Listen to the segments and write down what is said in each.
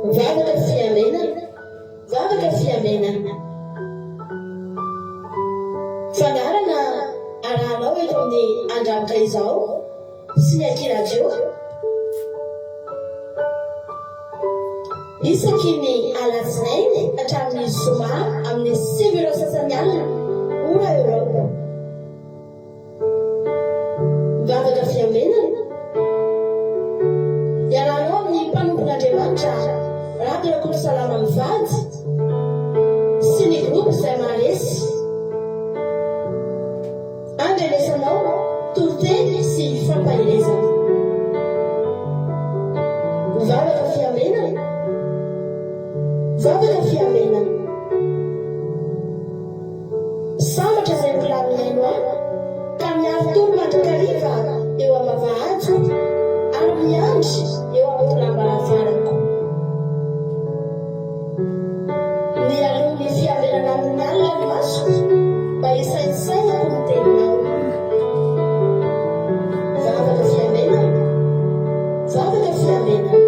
Vavaka fiambenana, vavaka fiambenana. Fandaharana arahanao eto amin'ny Andramitra izao sy ny Aky Radio. Isaky ny alatsinainy hatramin'ny zoma amin'ny 9 ora sasany alina, ora Europe. Vavaka fiambenana. Iarahanao amin'ny mpanompon'Andriamanitra Rado Rakotosalama mivady sy ny groupe Izay Maharesy. Andrenesanao toriteny sy fampaherezana. Vavaka fiambenana. Vavaka fiambenana. Sambatra izay mbola mihaino ahy, ka miari-tory mandrakariva eo am-bavahadiko, ary miandry eo amin'ny tolam-baravarako. Mialoha ny fiambenana amin'ny alina ny masoko, mba hisaintsainako ny teninao. Vavaka fiambenana, vavaka fiambenana.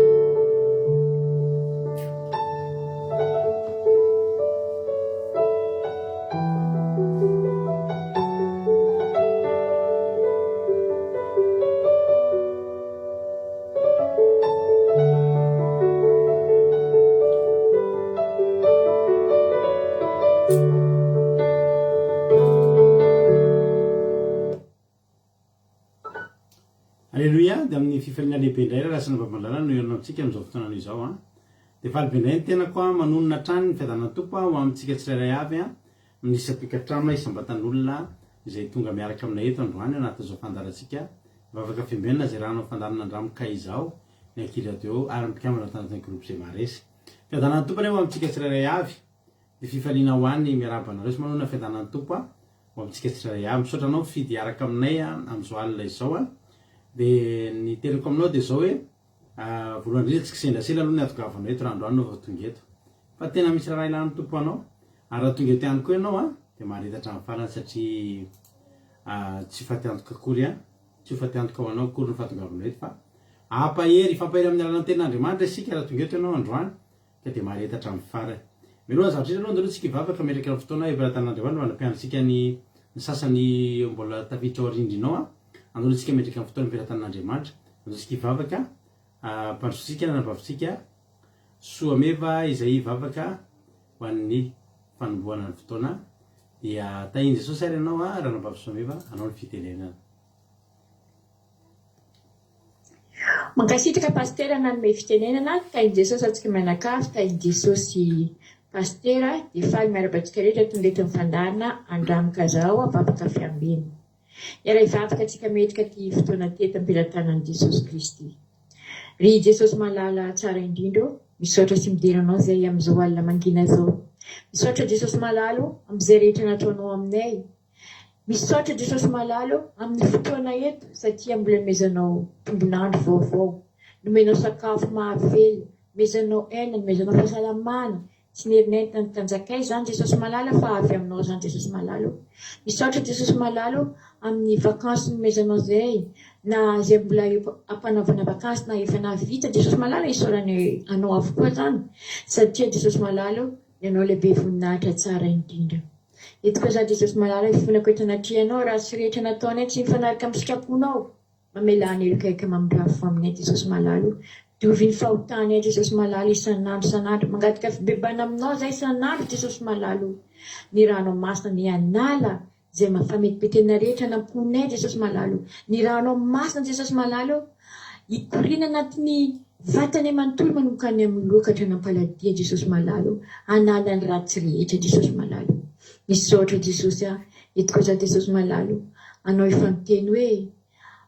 Aleloia, dia amin'ny fifaliana lehibe indray raha sy navavan-dalana no hihaona amintsika amin'izao fotoana izao an. Dia faly be indray ny tenako an, manonona hatrany ny fiadanan'ny Tompo an, ho amintsika tsirairay avy an, amin'ny isan-tokantrano, isam-batan'olona izay tonga miaraka aminay eto androany anatin'izao fandaharantsika Vavaka Fiambenana izay rahanao fandaharana andramo kay izao, ny Aky Radio ary ny mpikambana ato anatin'ny groupe izay maharesy. Fiadanan'ny Tompo anie ho amintsika tsirairay avy. Dia fifaliana ho ahy ny miarahaba anareo sy manonona fiadanan'ny Tompo an. ho amintsika tsirairay avy. Misaotra anao mifidy hiaraka aminay amin'izao alina izao a. Dia ny teniko aminao dia izao hoe, voalohany indrindra tsy kisendrasendra aloha ny hatongavanao eto raha androany ianao vao tonga eto. Fa tena misy raharaha ilan'ny Tompo anao. Ary raha tonga eto ihany koa ianao a, dia mahareta hatramin'ny farany satria tsy ho faty antoka akory a, tsy ho faty antoka ho anao akory ny fahatongavanao eto fa hampahery, hifampahery amin'ny alalan'ny tenin'Andriamanitra isika raha tonga eto ianao androany. Ka dia mahareta hatramin'ny farany. Mialoha ny zavatra rehetra aloha, andeha aloha tsika hivavaka hametraka ny fotoana eo am-pelatanan'Andriamanitra mba hanampiantsika ny ny sasany mbola tafiditra ao arindrina ao an. Andeha aloha tsika hametraka ny fotoana eo am-pelatanan'Andriamanitra. Andeha tsika hivavaka, ampandrosotsika ny anabavintsika Soameva izay hivavaka ho an'ny fanombohana ny fotoana. Dia tahin'i Jesosy ary ianao an, ranabavy Soameva, anao ny fitenenana. Mankasitraka Pasitera nanome fitenenana, tahin'i Jesosy antsika mianakavy, tahin'i Jesosy Pasitera, dia faly miarahaba antsika rehetra tonga eto amin'ny fandaharana Andramo Kazao Vavaka Fiambena. Hiara-hivavaka antsika mendrika ity fotoana ity eto am-pelatanan'i Jesosy Kristy. Ry Jesosy malala tsara indrindra ô, misaotra sy midera Anao izay amin'izao alina mangina izao. Misaotra Jesosy malala ô amin'izay rehetra nataonao aminay. Misaotra Jesosy malala ô amin'ny fotoana eto satria mbola nomezanao tombon'andro vaovao, nomenao sakafo mahavelona, nomezanao aina, nomezanao fahasalamana, tsy nerinentana ny tanjakay izany Jesosy malala fa avy aminao izany Jesosy malala ô. Misaotra Jesosy malala ô amin'ny vakansy nomezanao izay na izay mbola eo ampanaovana vakansy na efa nahavita Jesosy malala isaoranay anao avokoa izany satria Jesosy malala ô ianao ilay be voninahitra tsara indrindra. Eto koa za Jesosy malala hifonako eto anatrehanao ratsy rehetra nataonay tsy mifanaraka amin'ny sitraponao mamelà ny helokay ka mamindrà fo aminay Jesosy malala o diovy ny fahotanay Jesosy malala isan'andro isan'andro mangataka fibebana aminao za isan'andro Jesosy malala o ny ranao masina anie hanala izay mafametipetena rehetra namponay Jesosy malala o ny ranao masina Jesosy malala o Hikoriana anatin'ny vatanay manontolo manomboka any amin'ny loha ka hatrany am-paladia Jesosy malala o, hanala ny ratsy rehetra Jesosy malala o. Misaotra Jesosy a, eto koa za Jesosy malala o, Anao efa niteny hoe,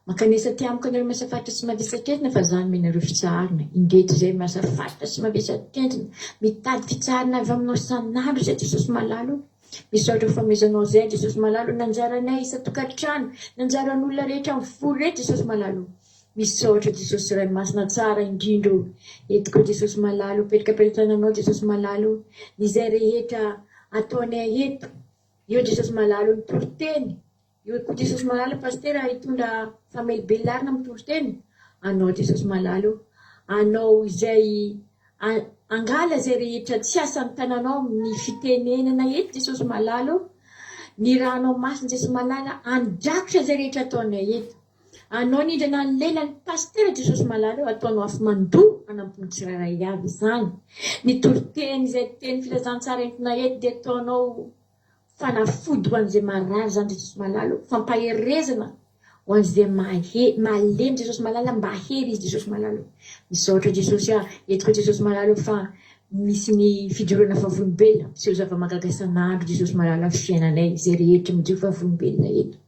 Mankanesa aty amiko anareo miasa faritra sy mavesatrentina fa za nomena ireo fitsaharana, indreto izay miasa faritra sy mavesatrentina, mitady fitsaharana avy aminao isan'andro izay Jesosy malala o. Misaotra fanomezanao izay Jesosy malala o, nanjaranay isan-tokantrano, nanjaran'olona rehetra mivory rehetra Jesosy malala o. Misaotra Jesosy Ray Masina tsara indrindra o. Eto koa Jesosy malala o, petraka am-pelatananao Jesosy malala o, ny izay rehetra ataonay eto, eo Jesosy malala o, ny toriteny, eo koa Jesosy malala Pasitera hitondra famelibelarina amin'ny toriteny, anao Jesosy malala o, anao izay. Angala izay rehetra tsy asan'ny tananao amin'ny fitenenana eto Jesosy malala o. Ny ranao masina Jesosy malala handrakotra izay rehetra ataonay eto. Anao nindrana ny lelan'ny pasitera Jesosy malala o, ataonao afo mandoa hanampo ny tsirairay avy izany. Ny toriteny izay teny filazantsara entina eto dia ataonao Fanafody ho an'izay marary izany Jesosy malala o, fampaherezana ho an'izay mahe, malemy Jesosy malala mba hery izy Jesosy malala o. Misaotra Jesosy ah, eto koa Jesosy malala o fa misy ny fijoroana vavolombelona, miseho zava-mahagaga isan'andro Jesosy malala amin'ny fiainanay izay rehetra mijoro vavolombelona eto.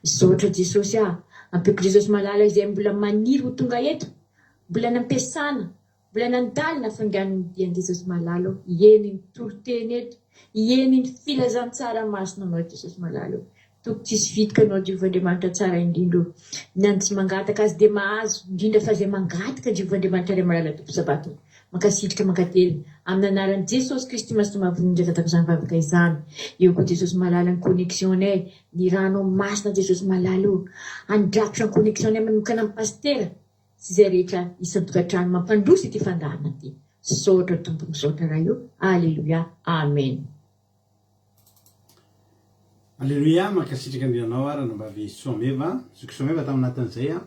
Misaotra Jesosy ah, ampiako Jesosy malala izay mbola maniry ho tonga eto, mbola any am-piasana, Mbola nandalina faingan'ny dian'i Jesosy malala ô, hieny ny toriteny eto, hieny ny filazantsara masina anao Jesosy malala ô. Toky tsisy vidiko anao Jehovah Andriamanitra tsara indrindra ô. Ny an'ny tsy mangataka azy dia mahazo, indrindra fa izay mangataka Jehovah Andriamanitra Ray malala Tompo Sabato. Mankasitrika mankatelina. Amin'ny anaran'i Jesosy Kristy Masina Mahavonjy angatako izany vavaka izany. Eo koa Jesosy malala ny connexion-nay, ny ranao masina Jesosy malala ô. Handrakotra ny connexion-nay manokana amin'ny pasitera. sy izay rehetra isan-tokantrano mampandroso ity fandaharana ity. Misaotra Tompo misaotra Ray o. Aleloia. Amen. Aleloia, mankasitraka indrindra anao aho ranambavy Soameva, zoky Soameva tao anatin'izay a,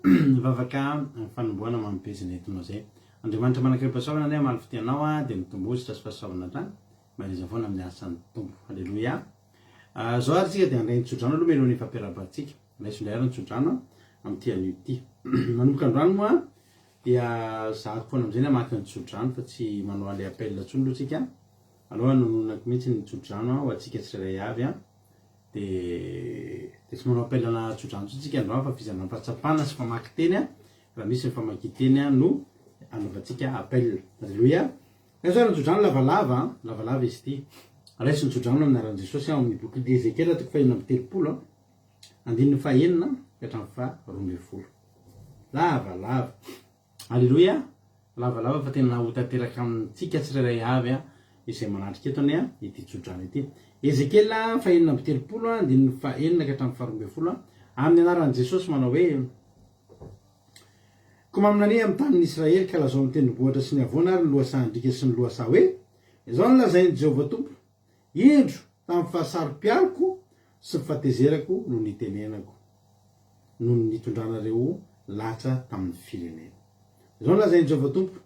nivavaka amin'ny fanombohana mampipejy nentinao izay. Andriamanitra manan-karem-pahasoavana anie hamaly fitia anao a, dia mitomboa sy trasy fahasoavana hatrany, mahereza foana amin'ny asan'ny Tompo. Aleloia. Zao ary tsika dia handray ny tsodrano aloha mialohan'ny fampiarahabantsika. Raiso indray ary ny tsodrano amin'ity anio ity. Manomboka androany moa dia zahako foana amin'izay ny hamaky ny tsodrano fa tsy manao aller appel intsony aloha tsika. Aleo hanononako mihitsy ny tsodrano ho antsika tsirairay avy an. Dia dia tsy manao appel ana tsodrano intsony tsika androany fa fizarana fahatsapana sy famaky teny an. Raha misy ny famakian-teny no anaovantsika appel. Alléluia. Raiso ary ny tsodrano lavalava an, lavalava izy ity. Raiso ny tsodrano amin'ny anaran'i Jesosy ao amin'ny bokin'i Ezekiela toko fahenina amby 30 an. Andininy fahenina ka hatramin'ny faha 12. Lavalava. Aleloia. Lavalava fa tena ho tanteraka amintsika tsirairay avy izay manatrika eto anie ity tsodrano ity. Ezekiela fahenina amby 30 andininy fahenina ka hatramin'ny faha 12 amin'ny anaran'i Jesosy manao hoe Koa maminania amin'ny tanin'i Israely ka lazao amin'ny tendrombohitra sy ny havoana ary ny lohasahan-driaka sy ny lohasaha hoe, Izao no lazain'i Jehovah Tompo, Indro, tamin'ny fahasaro-piaroko sy ny fahatezerako no nitenenako, noho ny nitondranareo latsa tamin'ny firenena. Izao no lazain'i Jehovah Tompo,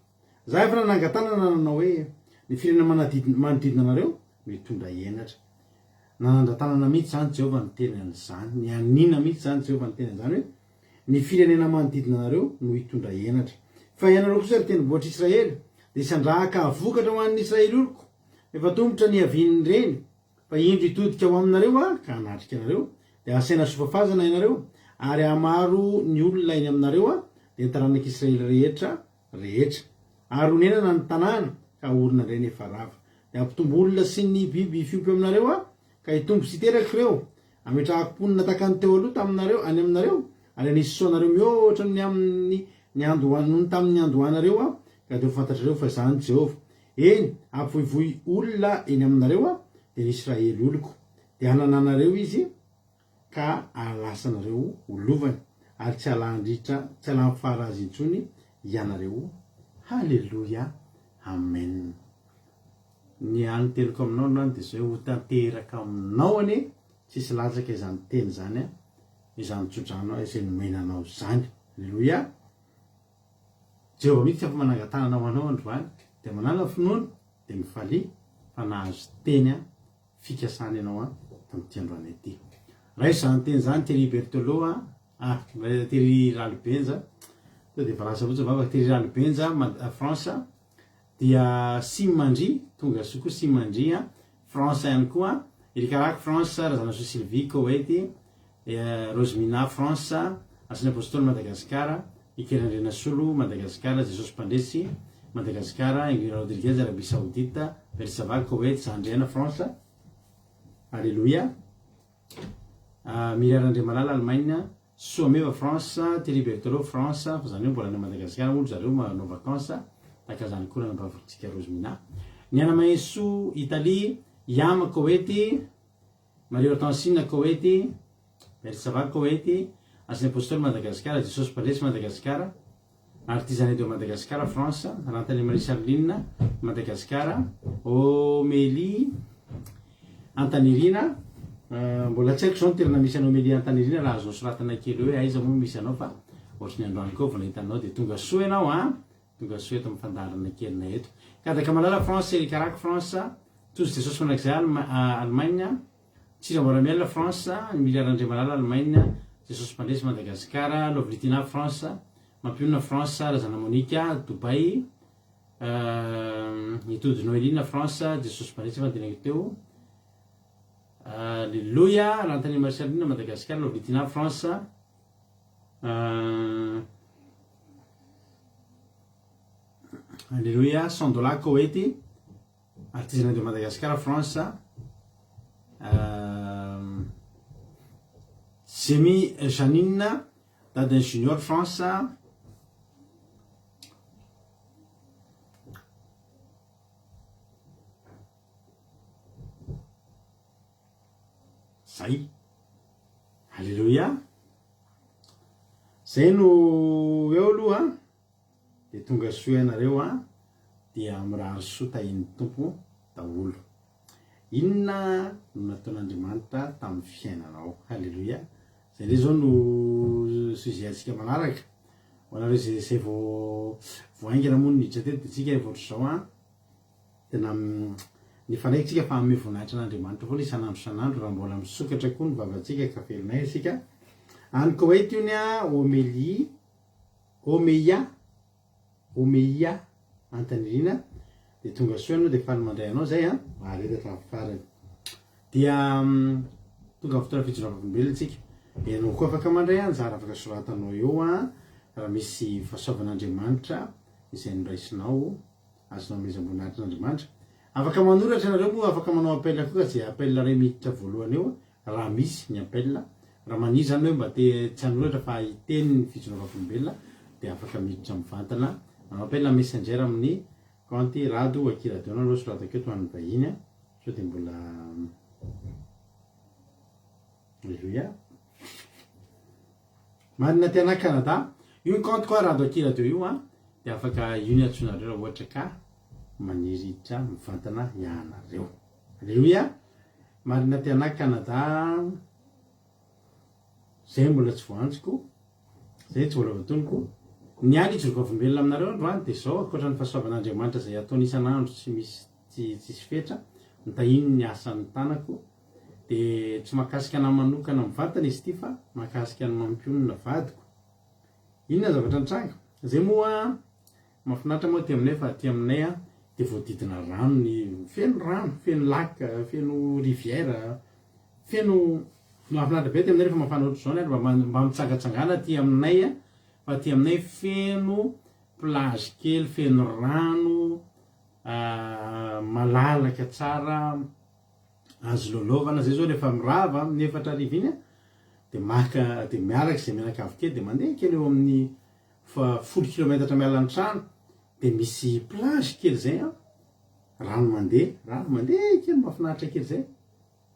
Izaho efa nanangan-tanana nanao hoe, Ny firenena manodidina anareo no hitondra henatra. Nanandra-tanana mihitsy izany Jehovah niteny an'izany. Nianiana mihitsy izany Jehovah niteny an'izany hoe, Ny firenena manodidina anareo no hitondra henatra. Fa ianareo kosa, ry tendrombohitr'Israely, dia hisandrahaka hahavokatra ho an'ny Israely oloko. Efa tomotra ny hiavian'ireny, fa indro hitodika ho aminareo Aho ka hanatrika anareo, dia hasaina sofafazana ianareo, ary hahamaro ny olona eny aminareo Aho, dia ny taranak'Israely rehetra rehetra. Ary honenana ny tanàna, ka haorina indray ny efa rava. Dia hampitombo olona sy ny biby fiompy eo aminareo Aho, ka hitombo sy hiteraka ireo. Hametrahako mponina tahaka ny teo aloha taminareo, any aminareo, ary hanisy soa anareo mihoatra noho ny amin'ny niandoha, noho ny tamin'ny niandohanareo Aho, ka dia ho fantatrareo fa Izaho no Jehovah. Eny, hampivoivoy olona eny aminareo Aho, dia ny Israely oloko. Dia hanana anareo izy, ka hahalasanareo ho lovany, ary tsy halan-dritra, tsy halan-fara azy intsony hianareo. Haleloia! Amen. Ny hany teniko aminao androany dia izao hoe ho tanteraka aminao anie tsisy latsaka izany teny izany an, izany tsodrano izay nomena anao izany. Aleloia! Jehovah mihitsy efa manangan-tanana ho anao androany, dia manàna finoana, dia mifalia fa nahazo teny an, fikasana ianao an, tamin'ity androany ity. Raiso izany teny izany Thierry Berthelot an, ah, Thierry Ralibenja, tonga dia efa lasa fotsiny vavaka, Thierry Ralibenja, France, dia Simandry, tonga soa koa Simandry an, France ihany koa, Eric Arako France, Razanasoa Sylvie Koety, Rosemina France, Asin'ny Apostoly Madagascar, Ikely Andrianasolo Madagascar, Jesosy Mpandresy Madagascar, Ingrid Rodriguez Arabie Saoudite, Bersava Koety, Zandriana France, Aleloia, Miriam Randriamalala Allemagne, Soameva France, Thierry Berthelot France, fa zany hoe mbola any Madagascar moa ry zareo manao vacances, tahaka zany koa ranambavintsika Rosemina. Niana Mahesoa Italie, Yama Koety, Marie Hortensine Koety, Bersava Koety, Asin'ny Apostoly Madagascar, Jesosy Mpandresy Madagascar. Artisanat de Madagascar, France, Rantany Marie Charline, Madagascar, Omélie Antanirina, mbola tsy haiko izao ny toerana misy an'i Omélie Antanirina raha azonao soratana kely hoe aiza moa misy anao fa ohatry ny androany koa vao nahita anao dia tonga soa ianao an! Tonga soa eto amin'ny fandaharana kelinay eto. Kadaka Malala, France, Eric Arako, France, Tojo Jesosy Mandrakizay, Allemagne, Tsira Moramiel, France, Emilia Randriamalala, Allemagne, Jesosy Mpandresy, Madagascar, Lovely Tina, France, Mampionona, France, Razana Monica, Dubaï, Itody Noeline, France, Jesosy Mpandresy efa noteneniko teo, Aleloia, Rantany Marceline, Madagascar, Lovely Tina, France, Aleloia, Sandola, Koety, Artisanat de Madagascar, France, Zemi Janine, Daden Junior, France, Zay. Aleloia. Zay no eo aloha an. Dia tonga soa ianareo an. Dia mirary soa tahian'ny Tompo daholo. Inona no nataon'Andriamanitra tamin'ny fiainanao? Haleloia. Zay indray zao no sujet antsika manaraka. Ho anareo izay izay vao vao haingana moa no niditra teto dia tsika efa ohatr'izao an. Tena nifanaiky tsika fa hanome voninahitra an'Andriamanitra foana isan'andro isan'andro raha mbola misokatra koa ny vavantsika ka velonay isika. Any Koweït io ny Omelie, Omeia, Omeia Antanirina dia tonga soa ianao dia faly mandray anao zay an, mahareta hatramin'ny farany. Dia tonga amin'ny fotoana fijoroana vavolombelona tsika. Ianao koa afaka mandray anjara, afaka soratanao eo an, raha misy fahasoavan'Andriamanitra izay noraisinao. Azonao amezam-boninahitra an'Andriamanitra. Afaka manoratra ianareo moa afaka manao appel koa ka ze appel ray miditra voalohany eo raha misy ny appel. Raha maniry izany hoe mba te tsy hanoratra fa hiteny ny fijoroana vavolombelona dia afaka miditra mivantana manao appel messenger amin'ny kaonty rado aky radio aloha soratako eto ho an'ny vahiny a sao dia mbola Alléluia. Marina aty ana Canada. Io ny compte ko Rado Aky Radio io an, dia afaka io ny antsoinareo raha ohatra ka maniry hiditra mivantana ianareo. Aleloia. Marina aty ana Canada. Zay mbola tsy voantsoko. Zay tsy mbola voatonoko. Ny ahy ny hijoro vavolombelona aminareo androany dia izao, ankoatra ny fahasoavan'Andriamanitra izay ataony isan'andro tsy misy tsy tsisy fetra, nitahiny ny asan'ny tanako, Dia tsy mahakasika anah manokana mivantana izy ity fa mahakasika an'i Mampionona vadiko. Inona ny zavatra nitranga? Zay moa mahafinaritra moa aty aminay fa aty aminay dia voadidina rano ny feno rano, feno lac, feno rivière, feno mahafinaritra be aty aminay rehefa mafana ohatr'izao ny andro mba mba mitsangatsangana aty aminay fa aty aminay feno plage kely, feno rano, malalaka tsara. Azo lalaovana zay zao rehefa mirava amin'ny 40 iny de maka de miaraka izay mianakavy kely de mandeha kely eo amin'ny fa folo kilometatra miala ny trano de misy plage kely zay an, rano mandeha, rano mandeha kely mahafinaritra kely zay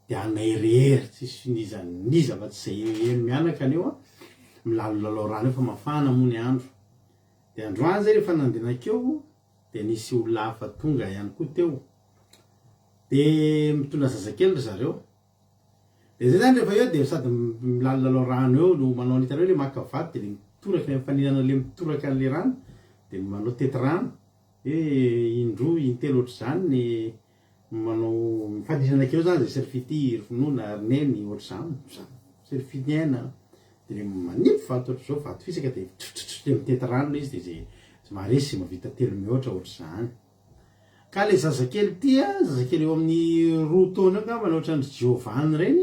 de anay irery tsisy n'iza n'iza fa tsy zay eny mianaka any eo an, milalolalao rano eo fa mafana moa ny andro, de androany zay rehefa nandeha nankeo de nisy olona hafa tonga ihany koa teo De mitondra zazakely ry zareo. De zay zany rehefa eo de sady milalolalao rano eo no manao ny hitanareo le maka vato de le mitoraka le mifaninana le mitoraka an'le rano de manao tety rano hoe indroa intelo ohatr'izany ny manao mifaninana kely eo zany zay selfie ry finoana ry neny ohatr'izany selfie ny aina de le manipy vato ohatr'izao vato fisaka de de mitety rano le izy de zay maharesy mahavita telo mihoatra ohatr'izany. Ka le zazakely ity a, zazakely eo amin'ny roa taona eo angambany ohatran'dry Giovanni ireny,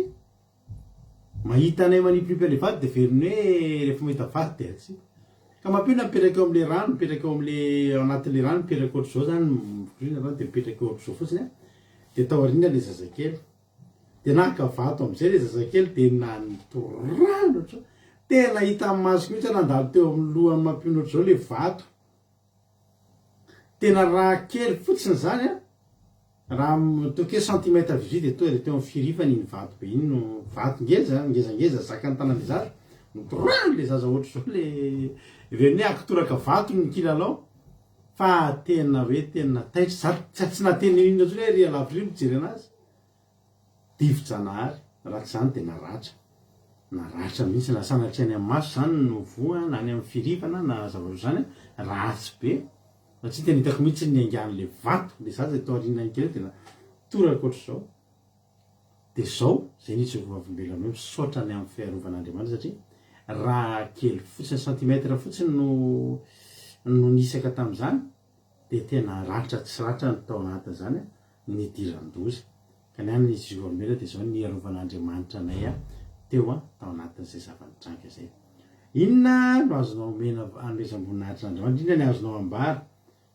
mahita anay manipinipy an'le vato de heveriny hoe rehefa mahita vato de atsipy. Ka mampino mipetraka eo am'le rano, mipetraka eo am'le ao anatin'le rano mipetraka ohatr'izao zany, mikoriana rano de mipetraka eo ohatr'izao fotsiny a, de tao aoriana le zazakely. De naka vato am'zay le zazakely de nanitorano ohatr'izao, tena hita masoko mihitsy nandalo teo amin'ny lohany mampino ohatr'izao le vato. Tena raha kely fotsiny izany an, raha ataoko hoe centimètre vy dia tonga dia teo amin'ny firifany iny vato be iny no, vato ngeza, ngezangeza zakan'ny tanan'ilay zaza. Notorahany le zaza ohatr'izao le ireny hoe akitoraka vato ny kilalao fa tena hoe tena taitra za tsy nahateny inona intsony hoe ery alavitra ery mijery anazy. Divi-janahary, raha tsy izany dia naratra. Naratra mihitsy, na sanatria any amin'ny maso izany no voa, na any amin'ny firivana, na zavatra ohatr'izany, ratsy be. Satria tena hitako mihitsy ny niaingan'ilay vato, ilay zaza eto aoriana kely tena toraka ohatr'izao. Dia izao, izay no ijoroako vavolombelona hoe misaotra ny amin'ny fiarovan'Andriamanitra satria raha kely fotsiny, centimètre fotsiny no no nisaka tamin'izany, dia tena ratra tsy ratra ny tao anatin'izany nidiran-doza. Ka ny any izy vavolombelona dia izao niarovan'Andriamanitra anay teo tao anatin'izay zava-nitranga izay. Inona no azonao omena anomezam-boninahitra an'Andriamanitra? Inona ny azonao ambara?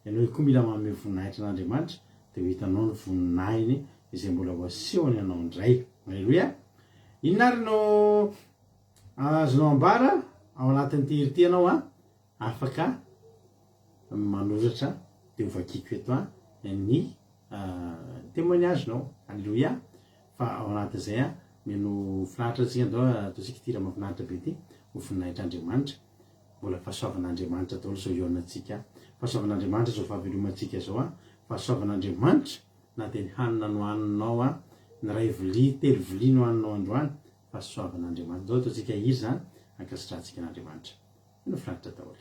Ianao koa mila manome voninahitra an'Andriamanitra dia ho hitanao ny voninahiny izay mbola ho asehony anao indray. Aleloia! Inona ary no azonao ambara ao anatin'ity hira ity ianao an? Afaka manoratra dia ho vakiako eto an ny témoignage-nao. Aleloia! Fa ao anatin'izay an, mino finaritra antsika andao ataontsika ity hira mahafinaritra be ity, ho voninahitr'Andriamanitra. Mbola fahasoavan'Andriamanitra daholo izao hihaonantsika, fahasoavan'Andriamanitra izao fahavelomantsika izao an, fahasoavan'Andriamanitra na dia ny hanina nohaninao an, ny iray vilia, telo vilia nohaninao androany, fahasoavan'Andriamanitra. Andao ataontsika hira izany, ankasitrahantsika an'Andriamanitra. Tena finaritra daholo.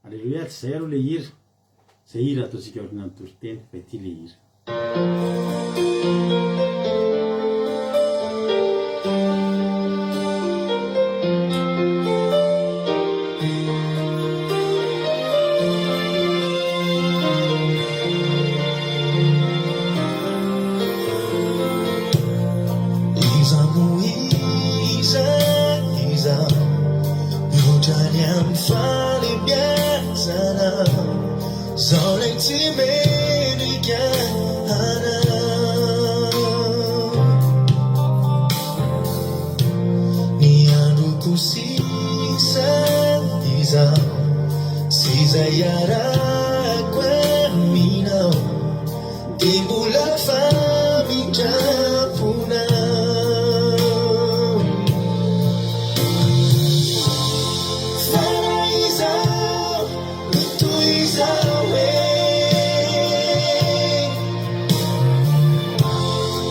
Aleloia, tsy izay aloha le hira. Izay hira ataontsika aorianan'ny toriteny fa ity le hira. Iza moa iza iza mihoatra ny amin'ny fahalebiazana Zao lay tsy mendrika anao Ny androko sisa izao sy izay iarahako aminao Dia mbola famindram-ponao. Fa raha izaho no toy izao e,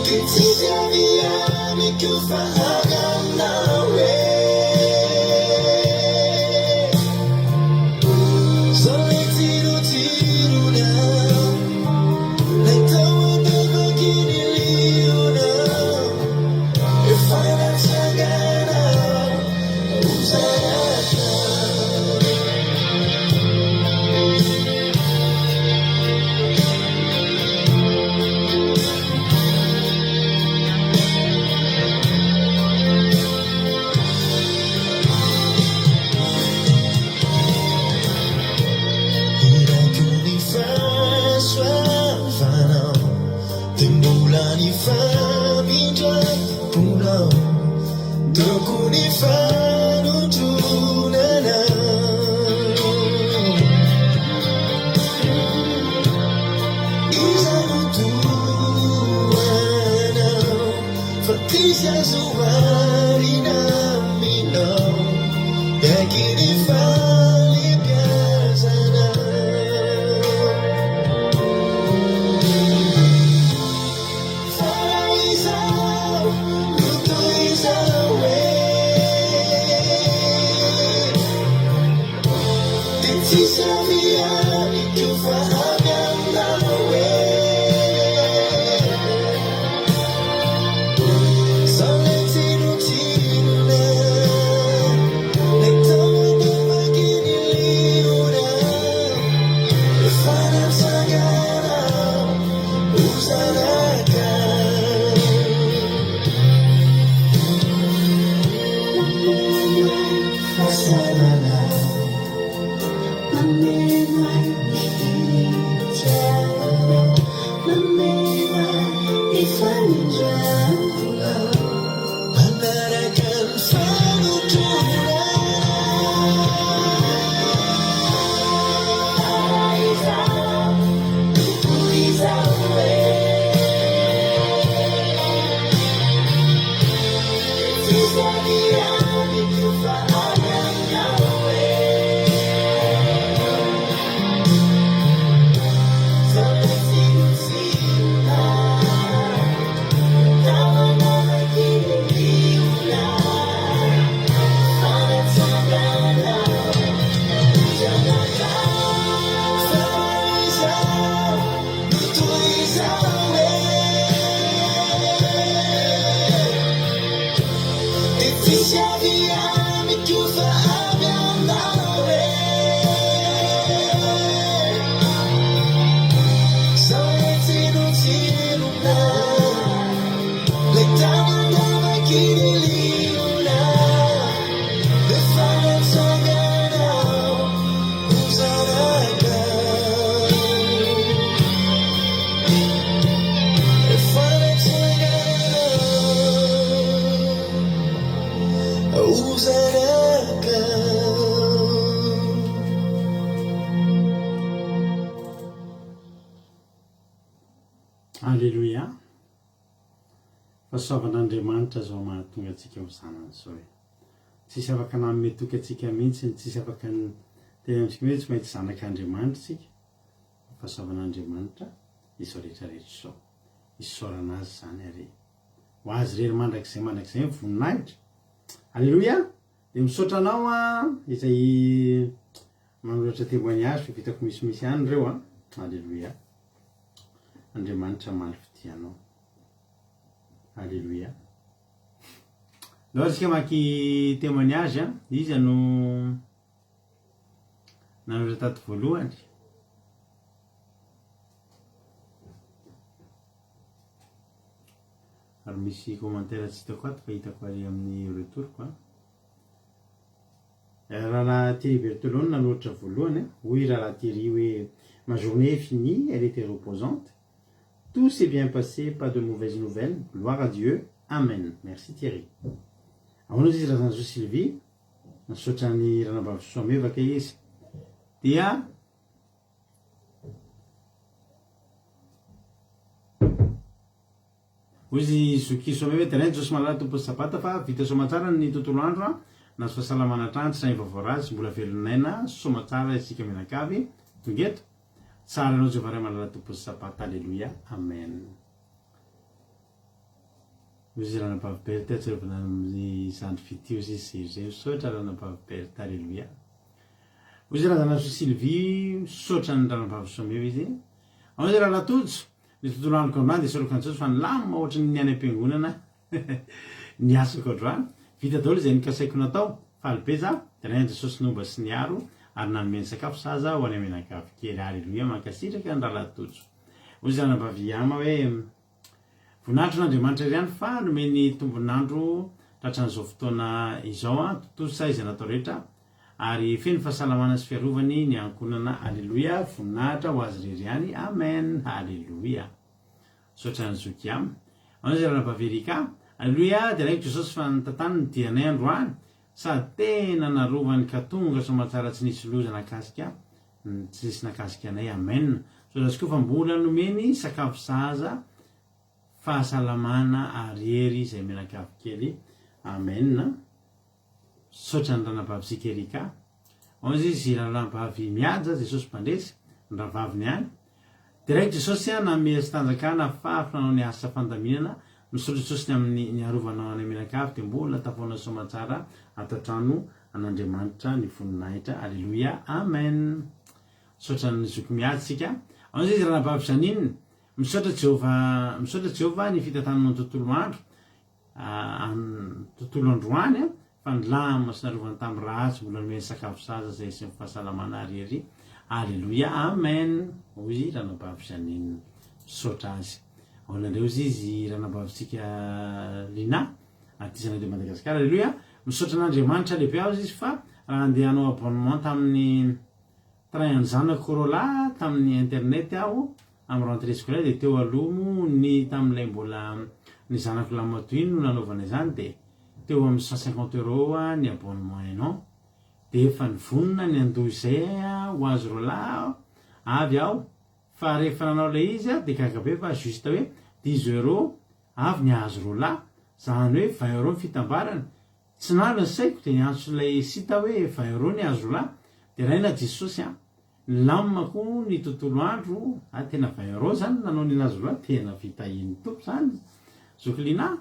dia tsisy avy amiko fa avy aminao e. Zao ilay tsirotsirona. Iraiko ny fahasoavanao Dia mbola ny famindram-ponao Teo koa ny fanotronanao Iza no toa anao Fa tsisy azo oharina aminao Miaiky ny fahalebiazana Fa raha izaho no toy izao e Dia tsisy avy amiko fa avy aminao e Zao lay tsirotsilona Lay taona namaky ny liona Efa natsangana ho zanaka Nameno ahy fahasoavana Mameno ahy ny fitiavanao Mameno ahy ny famindram-ponao Manaraka ny fanontronana Raha izaho no toy izao e. Aleloia! Fahasoavan'Andriamanitra izao mahatonga antsika ho zanany izao e. Tsisy afaka nanome toky antsika mihitsy, tsisy afaka niteny amintsika hoe tsy maintsy zanak'Andriamanitra isika. Fa fahasoavan'Andriamanitra izao rehetra rehetra izao. Isaorana Azy izany ary ho Azy irery mandrakizay mandrakizay ny voninahitra. Aleloia! Dia misaotra anao an, izay manoratra témoignage fa vitako misimisy ihany ireo an. Aleloia. Andriamanitra hamaly fitia anao. Aleloia. Ndao isika mamaky témoignage an. Iza no nanoratra tato voalohany? Ary misy commentaire tsy hitako ato fa hitako ary amin'ny retour-ko an. Rahalahy Thierry Berthelot no nanoratra voalohany, hoy Rahalahy Thierry hoe Ma journée est finie, elle était reposante. Tout s'est bien passé, pas de mauvaise nouvelle, gloire à Dieu, amen. Merci Thierry. Ahoana ozy izy Razanazoa Sylvie? Misaotra an'i Ranabavy Soamevaka izy. Dia Hoy izy Zoky Sommet hoe Derain Jesosy Malala Tompon'ny Sabata fa vita soamatsara ny tontolo andro an, nahazo fahasalamana hatrany tsy naheno vaovao ratsy, mbola velon'aina soamatsara isika mianakavy tonga eto. Tsara anao Jehovah Ray Malala Tompon'ny Sabata Aleloia Amen. Hoy izy Ranabavy Berthe atsiarovana amin'ny zandry fitia hoy izy izay misaotra Ranabavy Berthe Aleloia. Hoy izy Razanasoa Sylvie misaotra ny Ranabavy Sommet izy. Ahoana izy Rahalahy Tojo? Ny tontolo androko androany dia isaorako an'i Jesosy fa nilamina ohatry ny any am-piangonana ny asako androany. Vita daholo izay nokasaiko natao. Faly be za. Deraina Jesosy nomba sy niaro ary nanome ny sakafo sahaza ho anay mianakavy kely. Aleloia mankasitraka ny rahalahy Tojo. Hoy izy ranabavy Yama hoe, Voninahitro an'Andriamanitra irery ihany fa nomeny tombon'andro tratran'izao fotoana izao an, tontosa izay natao rehetra Ary feno fahasalamana sy fiarovany ny ankohonana Aleloia voninahitra ho azy irery ihany Amen Aleloia Misaotra an'i Zoky Am Anao izay ranabavy Erika Aleloia Deraiko Jesosy fa nitantany ny dianay androany sady tena narovany ka tonga soamatsara tsy nisy loza nakasika tsy nisy nakasika anay Amen Misaotra azy koa fa mbola nomeny sakafo sahaza fahasalamana ary hery izay mianakavy kely Amen Misaotra ny ranabavintsika Erika. Ao izy ranabavy mihaja, Jesosy mpandresy, ny rahavaviny ihany. Deraiko Jesosy a, nanome azy tanjaka nahafahako nanao ny asa fandaminana, misaotra Jesosy ny amin'ny niarovanao anay mianakavy dia mbola tafahoana soamatsara ato an-trano an'Andriamanitra ny voninahitra Aleloia Amen. Misaotra ny zoky mihaja isika. Ao izy ranabavy Jeanine, misaotra Jehovah, misaotra Jehovah ny fitantanana ny tontolo andro. An tontolo androany an, fa ny lama sy narovany tamin'ny ratsy mbola nomeny sakafo sahaza izay sy ny fahasalamana ary ery Aleloia Amen hoy ranabavy Jeanine misaotra azy ahoana indray hozy izy ranabavitsika Lina artiste de Madagascar Aleloia misaotra an'Andriamanitra lehibe aho izy fa raha andeha hanao abonnement tamin'ny Train an'ny zanako roalahy tamin'ny internet aho amin'ny rentrée scolaire dia teo aloha moa ny tamin'ilay mbola ny zanako lahimatoa iny no nanaovana izany dia teo amin'ny 150 euros ny abonnement un an dia efa nivonona ny handoa izay ho azy roalahy avy aho fa rehefa nanao ilay izy aho dia gaga be fa juste hoe dix euros avy ny azo roalahy izany hoe 20 euros ny fitambarany Tsy nandry ny saiko dia niantso ilay site aho hoe 20 euros ny azo roalahy dia raina Jesosy an! Nilamina koa ny tontolo andro a tena 20 euros zany nanao ny nazo roalahy tena fitahian'ny Tompo zany zoky Lina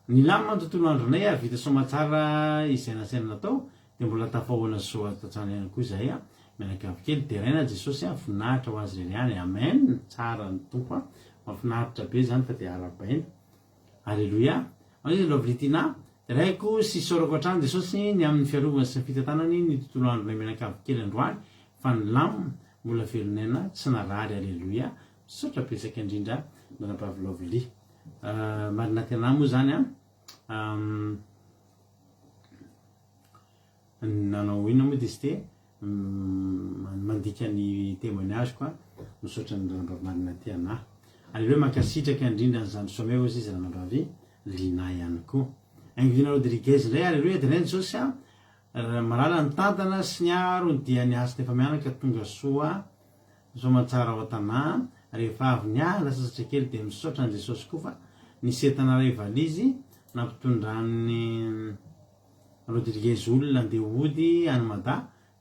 nilamina ny tontolo andronay ary vita soamatsara izay nasaina natao dia mbola tafahoana soa tatrany ihany koa izahay a mianakavy kely deraina Jesosy a voninahitra ho azy irery ihany amen tsara ny Tompo a mahafinaritra be zany fa dia arahabaina Aleloia! Hoy Lovely Tina, Deraiko sy isaorako hatrany Jesosy ny amin'ny fiarovany sy ny fitantanany ny tontolo andronay mianakavy kely androany fa ny lam mbola velon'aina tsy narary Aleloia! Misaotra betsaka indrindra Ranabavy Lovely. Marina tena moa izany an! Nanao inona moa izy ity? Mandika ny témoignage ko a. Misaotra ny ranabavy Marina Tiana. Aleo mankasitraka indrindra ny zandry Sommet hozy izy ranabavy Lina ihany koa. Ingvina Rodriguez indray aleloia deraina Jesosy a. Malala nitantana sy niaro ny dia ny hasina efa mianaka tonga soa soamantsara ao an-tanà. Rehefa avy niala sasatra kely dia misaotra an'i Jesosy koa fa nisy entana iray valizy nampitondran'i Rodriguez olona andeha hody any Mada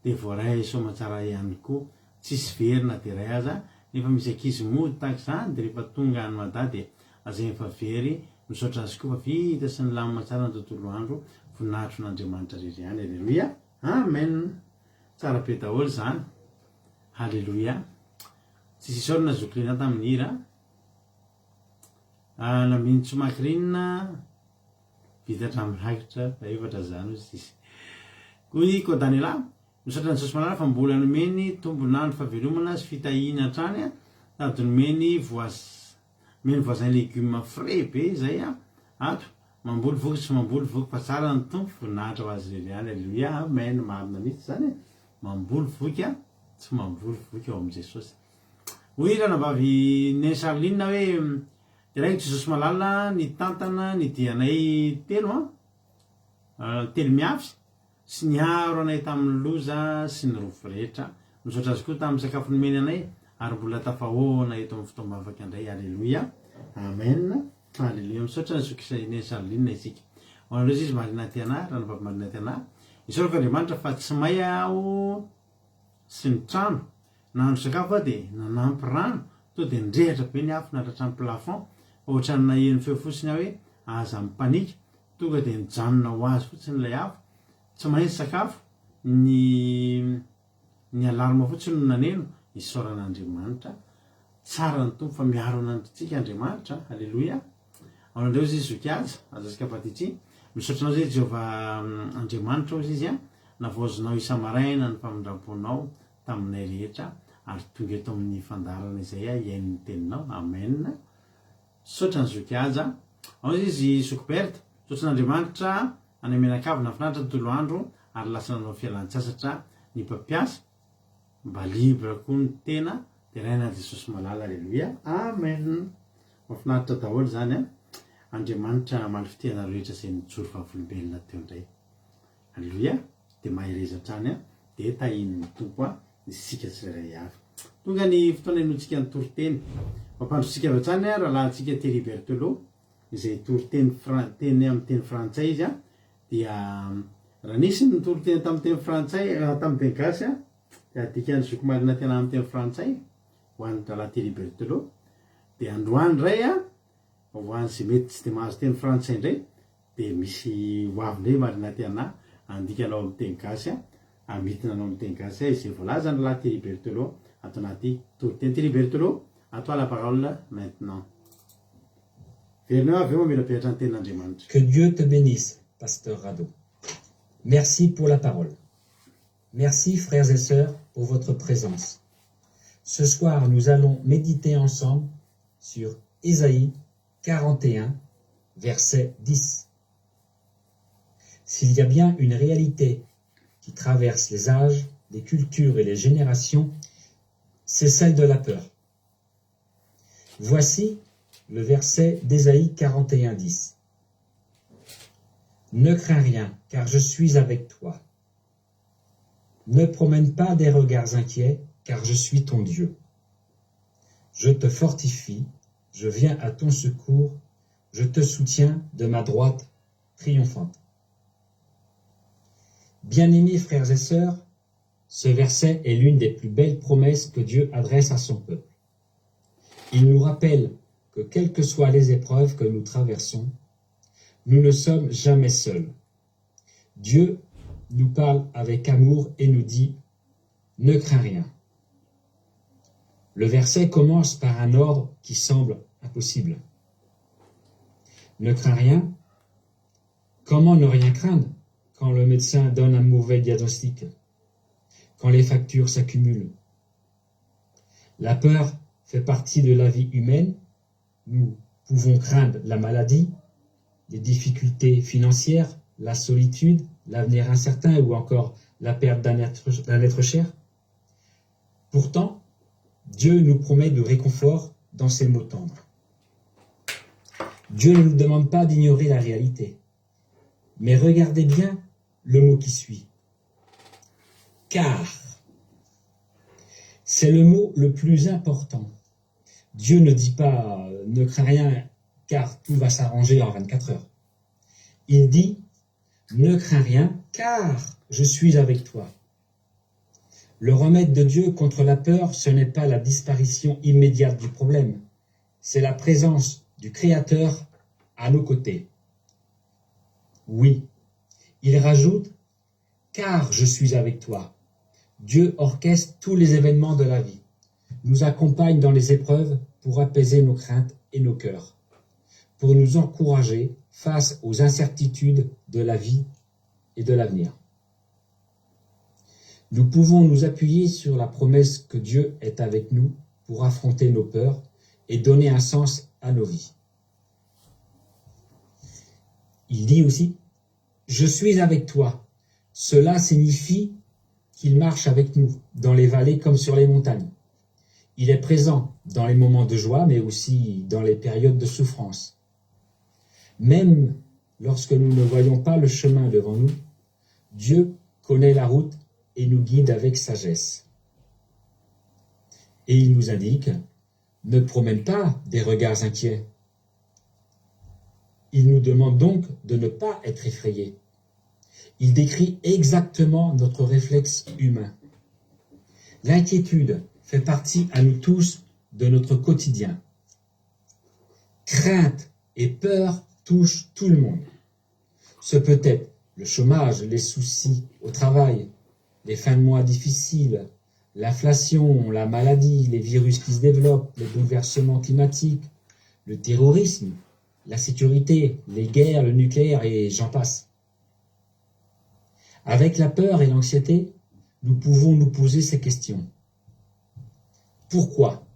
dia voaray soamatsara ihany koa. Tsisy very na dia iray aza nefa misy ankizy mody tahaka izany dia rehefa tonga any Mada dia lazainy fa very. Misaotra azy koa fa vita sy nilamina tsara ny tontolo andro. Voninahitro an'Andriamanitra irery ihany. Aleloia. Amen. Tsara be daholo izany. Haleloia. Tsisy isaorana zoky Lena tamin'ny hira. Ah, Nambinintsoa Macrine, vita hatramin'ny rakitra fahefatra izany hoy sisy. Hoy i Kodanela, misaotra an'i Jesosy Malala fa mbola nomeny tombon'andro fahavelomana sy fitahiana hatrany sady nomeny voas nomeny voisin légumes frais be izay ato mamboly voky tsy mamboly voky fa tsara ny Tompo voninahitra ho azy irery ihany aleloia amen marina mihitsy izany e mamboly voky a tsy mamboly voky ao amin'i Jesosy hoy ranabavy Neny Charline hoe deraiko Jesosy malala nitantana ny dianay telo an telo miafy sy niaro anay tamin'ny loza sy ny rofy rehetra. Misaotra azy koa tamin'ny sakafo nomeny anay ary mbola tafahoana eto amin'ny fotoam-bavaka indray. Aleloia. Amen. Aleloia. Misaotra ny zoky Neny Charline isika. Ho anareo izy Marina Tiana, ranabavy Marina Tiana. Isaorako Andriamanitra fa tsy may aho sy ny trano. Nahandro sakafo aho dia nanampy rano, toa dia nirehitra be ny afo nahatratra ny plafond. Fa ohatran'ny naheno feo fotsiny aho hoe aza mipanika. Tonga dia nijanona ho azy fotsiny ilay afo, tsy maintsy sakafo, ny ny alarme fotsiny no naneno, isaorana Andriamanitra, tsara ny Tompo fa miaro antsika Andriamanitra, aleloia, ao indray ozy izy zoky aza, aza Patiti, misaotra anao zay Jehovah Andriamanitra ozy izy a, navaozinao isa-maraina ny famindram-ponao taminay rehetra ary tonga eto amin'ny fandaharana izay aho hihaino ny teninao, amen. Misaotra ny zoky Haja. Ao izy zoky Berthe. Misaotra an'Andriamanitra any Menakavy nahafinaritra ny tolo andro ary lasa nanao fialan-tsasatra ny mpampiasa mba libre koa ny tena deraina an'i Jesosy malala Aleloia Amen Mahafinaritra daholo izany an Andriamanitra hamaly fitia anareo rehetra izay nijoro vavolombelona teo indray Aleloia dia mahereza hatrany an dia tahian'ny Tompo an isika tsirairay avy. Tonga ny fotoana henointsika ny toriteny. Mampandrotsika avy hatrany an rahalahintsika Thierry Berthelot izay hitory teny teny amin'ny teny frantsay izy an dia raha nisy ny nitory teny tamin'ny teny frantsay tamin'ny teny gasy an dia adikan'ny zoky Marina tena amin'ny teny frantsay ho an'ny rahalahy Thierry Berthelot dia androany indray an ho an'izay mety tsy dia mahazo teny frantsay indray Dia misy ho avy indray Marina Tiana handika anao amin'ny teny gasy a, hamintina anao amin'ny teny gasy a izay voalazan'i lahy Thierry Berthelot ato anaty toriteny. Thierry Berthelot, à toi la parole maintenant. Verina eo avy eo mamirapiratra ny tenin'Andriamanitra. Que Dieu te bénisse Pasteur Rado. Merci pour la parole. Merci frères et sœurs pour votre présence. Ce soir, nous allons méditer ensemble sur Ésaïe 41, verset 10. S'il y a bien une réalité qui traverse les âges, les cultures et les générations, c'est celle de la peur. Voici le verset d'Ésaïe 41, 10. Ne crains rien, car je suis avec toi. Ne promène pas des regards inquiets, car je suis ton Dieu. Je te fortifie, je viens à ton secours, je te soutiens de ma droite triomphante. Bien-aimés frères et sœurs, ce verset est l'une des plus belles promesses que Dieu adresse à son peuple. Il nous rappelle que quelles que soient les épreuves que nous traversons, nous ne sommes jamais seuls. Dieu nous parle avec amour et nous dit Ne crains rien. Le verset commence par un ordre qui semble impossible. Ne crains rien. Comment ne rien craindre quand le médecin donne un mauvais diagnostic, quand les factures s'accumulent La peur fait partie de la vie humaine. Nous pouvons craindre la maladie, les difficultés financières, la solitude, l'avenir incertain ou encore la perte d'un être, être cher. Pourtant, Dieu nous promet du réconfort dans ses mots tendres. Dieu ne nous demande pas d'ignorer la réalité. Mais regardez bien le mot qui suit. Car. C'est le mot le plus important. Dieu ne dit pas ne crains rien car tout va s'arranger en 24 heures. Il dit ne crains rien car je suis avec toi. Le remède de Dieu contre la peur, ce n'est pas la disparition immédiate du problème, c'est la présence du Créateur à nos côtés. Oui, il rajoute car je suis avec toi. Dieu orchestre tous les événements de la vie, nous accompagne dans les épreuves pour apaiser nos craintes et nos cœurs, pour nous encourager face aux incertitudes de la vie et de l'avenir. Nous pouvons nous appuyer sur la promesse que Dieu est avec nous pour affronter nos peurs et donner un sens à nos vies. Il dit aussi, Je suis avec toi. Cela signifie qu'il marche avec nous, dans les vallées comme sur les montagnes. Il est présent dans les moments de joie, mais aussi dans les périodes de souffrance. Même lorsque nous ne voyons pas le chemin devant nous, Dieu connaît la route et nous guide avec sagesse. Et il nous indique, ne promène pas des regards inquiets. Il nous demande donc de ne pas être effrayés. Il décrit exactement notre réflexe humain. L'inquiétude fait partie à nous tous de notre quotidien. Crainte et peur touchent tout le monde. Ce peut être le chômage, les soucis au travail, les fins de mois difficiles, l'inflation, la maladie, les virus qui se développent, les bouleversements climatiques, le terrorisme, la sécurité, les guerres, le nucléaire et j'en passe. Avec la peur et l'anxiété, nous pouvons nous poser ces questions. Pourquoi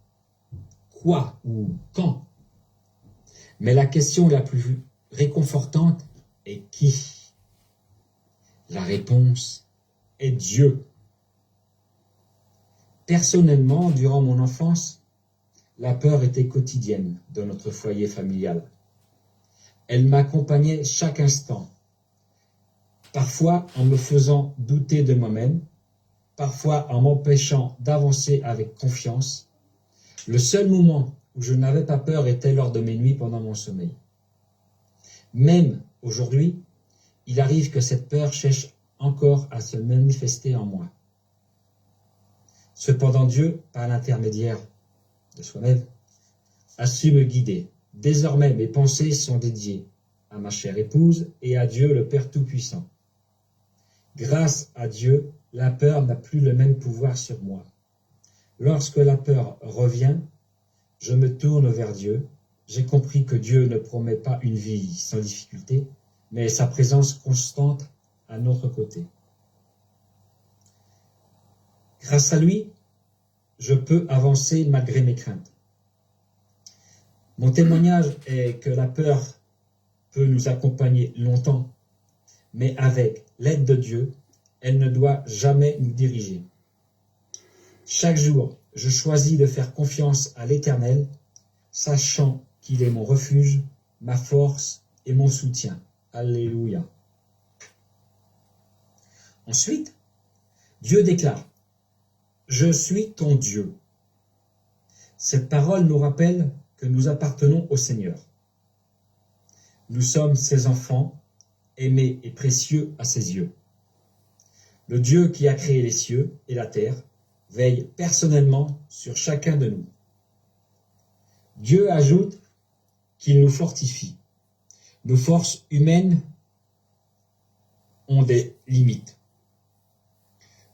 Quoi ou quand Mais la question la plus réconfortante est qui La réponse est Dieu. Personnellement, durant mon enfance, la peur était quotidienne dans notre foyer familial. Elle m'accompagnait chaque instant, parfois en me faisant douter de moi-même, parfois en m'empêchant d'avancer avec confiance. Le seul moment où je n'avais pas peur était lors de mes nuits pendant mon sommeil. Même aujourd'hui, il arrive que cette peur cherche encore à se manifester en moi. Cependant, Dieu, par l'intermédiaire de soi-même, a su me guider. Désormais, mes pensées sont dédiées à ma chère épouse et à Dieu le Père Tout-Puissant. Grâce à Dieu, la peur n'a plus le même pouvoir sur moi. Lorsque la peur revient, je me tourne vers Dieu. J'ai compris que Dieu ne promet pas une vie sans difficulté, mais sa présence constante à notre côté. Grâce à lui, je peux avancer malgré mes craintes. Mon témoignage est que la peur peut nous accompagner longtemps, mais avec l'aide de Dieu, elle ne doit jamais nous diriger. Chaque jour, je choisis de faire confiance à l'Éternel, sachant qu'il est mon refuge, ma force et mon soutien. Alléluia. Ensuite, Dieu déclare, Je suis ton Dieu. Cette parole nous rappelle que nous appartenons au Seigneur. Nous sommes ses enfants, aimés et précieux à ses yeux. Le Dieu qui a créé les cieux et la terre veille personnellement sur chacun de nous. Dieu ajoute qu'il nous fortifie. Nos forces humaines ont des limites.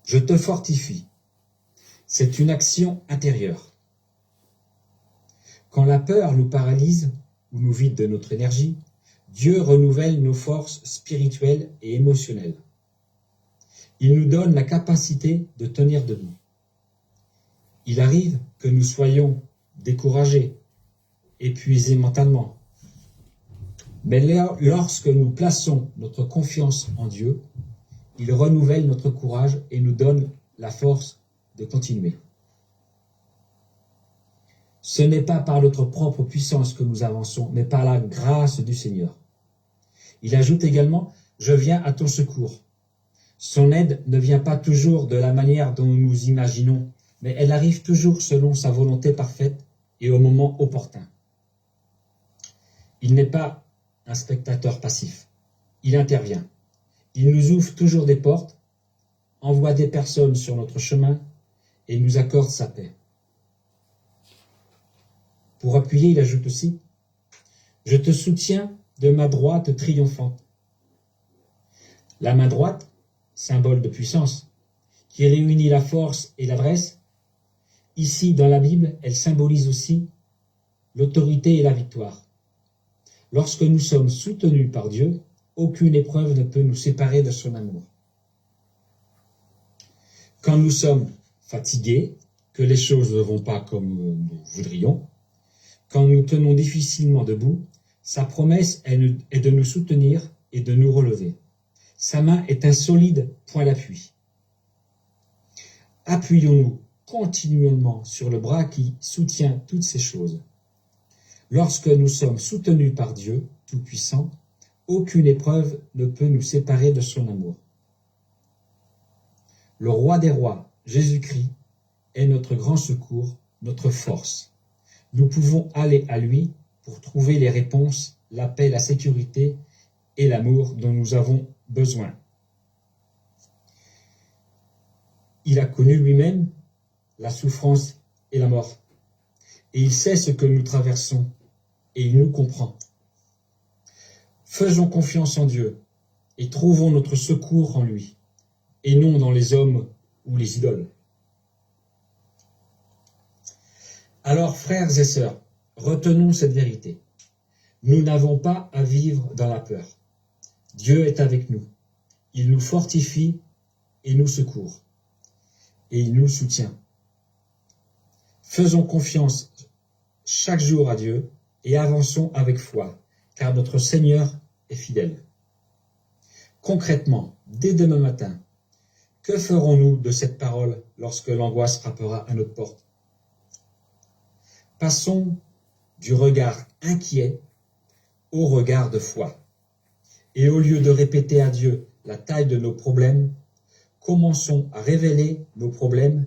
Je te fortifie. C'est une action intérieure. Quand la peur nous paralyse ou nous vide de notre énergie, Dieu renouvelle nos forces spirituelles et émotionnelles. Il nous donne la capacité de tenir debout. Il arrive que nous soyons découragés, épuisés mentalement. Mais lorsque nous plaçons notre confiance en Dieu, il renouvelle notre courage et nous donne la force de continuer. Ce n'est pas par notre propre puissance que nous avançons, mais par la grâce du Seigneur. Il ajoute également, Je viens à ton secours. Son aide ne vient pas toujours de la manière dont nous imaginons, mais elle arrive toujours selon sa volonté parfaite et au moment opportun. Il n'est pas un spectateur passif. Il intervient. Il nous ouvre toujours des portes, envoie des personnes sur notre chemin et nous accorde sa paix. Pour appuyer, il ajoute aussi, Je te soutiens de ma droite triomphante. La main droite, symbole de puissance, qui réunit la force et l'adresse, ici dans la Bible, elle symbolise aussi l'autorité et la victoire. Lorsque nous sommes soutenus par Dieu, aucune épreuve ne peut nous séparer de son amour. Quand nous sommes fatigués, que les choses ne vont pas comme nous voudrions, quand nous tenons difficilement debout, sa promesse est de nous soutenir et de nous relever. Sa main est un solide point d'appui. Appuyons-nous continuellement sur le bras qui soutient toutes ces choses. Lorsque nous sommes soutenus par Dieu Tout-Puissant, aucune épreuve ne peut nous séparer de son amour. Le roi des rois, Jésus-Christ, est notre grand secours, notre force. Nous pouvons aller à lui pour trouver les réponses, la paix, la sécurité et l'amour dont nous avons besoin. Il a connu lui-même la souffrance et la mort. Et il sait ce que nous traversons et il nous comprend. Faisons confiance en Dieu et trouvons notre secours en lui, et non dans les hommes ou les idoles. Alors, frères et sœurs, retenons cette vérité. Nous n'avons pas à vivre dans la peur. Dieu est avec nous. Il nous fortifie et nous secourt. Et il nous soutient. Faisons confiance chaque jour à Dieu et avançons avec foi, car notre Seigneur est fidèle. Concrètement, dès demain matin, que ferons-nous de cette parole lorsque l'angoisse frappera à notre porte Passons du regard inquiet au regard de foi. Et au lieu de répéter à Dieu la taille de nos problèmes, commençons à révéler nos problèmes,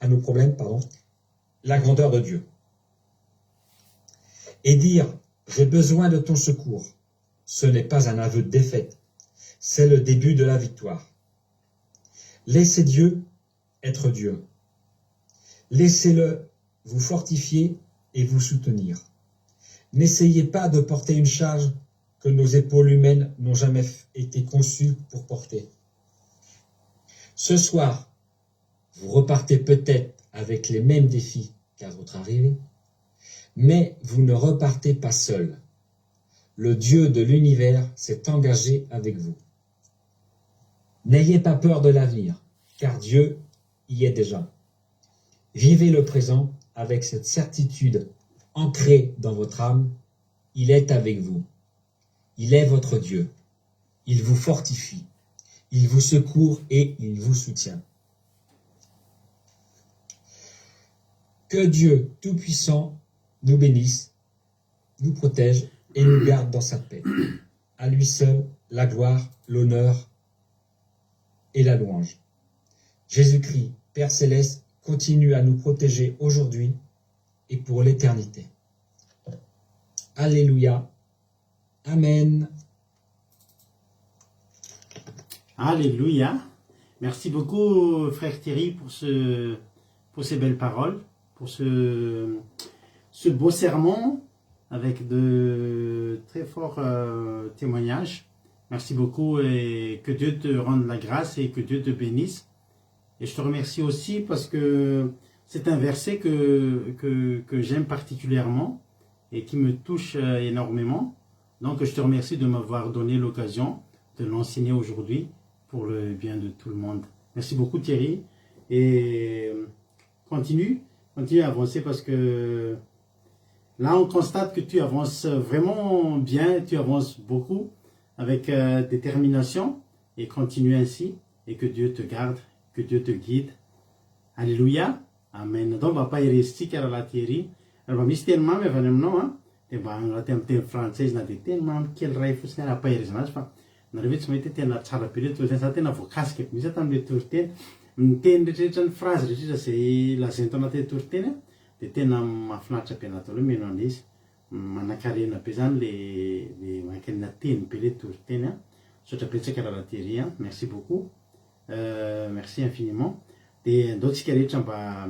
à nos problèmes, pardon, la grandeur de Dieu. Et dire j'ai besoin de ton secours, ce n'est pas un aveu de défaite, c'est le début de la victoire. Laissez Dieu être Dieu. Laissez-le vous fortifier et vous soutenir. N'essayez pas de porter une charge que nos épaules humaines n'ont jamais été conçues pour porter. Ce soir, vous repartez peut-être avec les mêmes défis qu'à votre arrivée, mais vous ne repartez pas seul. Le Dieu de l'univers s'est engagé avec vous. N'ayez pas peur de l'avenir, car Dieu y est déjà. Vivez le présent avec cette certitude ancrée dans votre âme, il est avec vous. Il est votre Dieu. Il vous fortifie. Il vous secourt et il vous soutient. Que Dieu Tout-Puissant nous bénisse, nous protège et nous garde dans sa paix. À lui seul la gloire, l'honneur et la louange. Jésus-Christ, Père céleste, continue à nous protéger aujourd'hui et pour l'éternité. Alléluia. Amen. Alléluia. Merci beaucoup, frère Thierry, pour, ce, pour ces belles paroles, pour ce, ce beau sermon avec de très forts euh, témoignages. Merci beaucoup et que Dieu te rende la grâce et que Dieu te bénisse. Et je te remercie aussi parce que c'est un verset que, que, que j'aime particulièrement et qui me touche euh, énormément. Donc je te remercie de m'avoir donné l'occasion de l'enseigner aujourd'hui pour le bien de tout le monde. Merci beaucoup Thierry et euh, continue, continue à avancer parce que là on constate que tu avances vraiment bien, tu avances beaucoup avec euh, détermination et continue ainsi et que Dieu te garde, que Dieu te guide. Alléluia. Amen. Donc mba ampaherezintsika rahalahy Thierry. Raha mba misy teny mamy avy any aminao an, dia mba anoraty amin'ny teny frantsay izy na dia teny mamy kely iray fotsiny ary ampaherezana azy fa nareo ve tsy mahita hoe tena tsara be ilay toriteny, za tena voakasika be mihitsy tamin'ilay toriteny. Ny teny rehetrarehetra, ny phrase rehetrarehetra izay lazainy tao anatin'ilay toriteny an, Dia tena mahafinaritra be anah daholo mihaino an'ilay izy. Manankarena be zany le le manankarena teny be le toriteny an. Misaotra betsaka Rahalahy Thierry an. Merci beaucoup. Merci infiniment. Dia andao tsika rehetra mba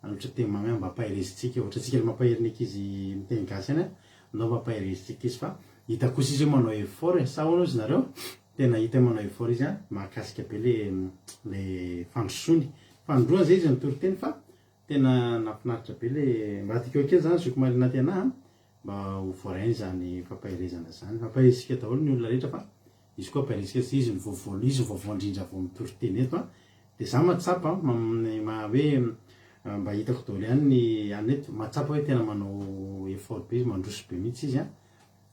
hanolotra teny mamy mba ampaherezintsika. Ohatra antsika le mampahery ny ankizy miteny gasy any an, andao mba ampaherezintsika izy fa hita kosa izy hoe manao effort e. Sa ahoana ozy nareo? Tena hita hoe manao effort izy an, mahakasika be le le fandrosoany. Fanindroany zay izy nitory teny fa tena nahafinaritra be le mba adikao kely zany zoky Marina tena an, mba ho voarainy izany fampaherezana izany. Ampaherezintsika daholo ny olona rehetra fa Izy koa Beriziky tsy izy no vao izy no vaovao indrindra vao mitory teny eto an! Dia za mahatsapa an, maha hoe mba hitako daholo ihany ny any eto, mahatsapa hoe tena manao effort be izy, mandroso be mihitsy izy an,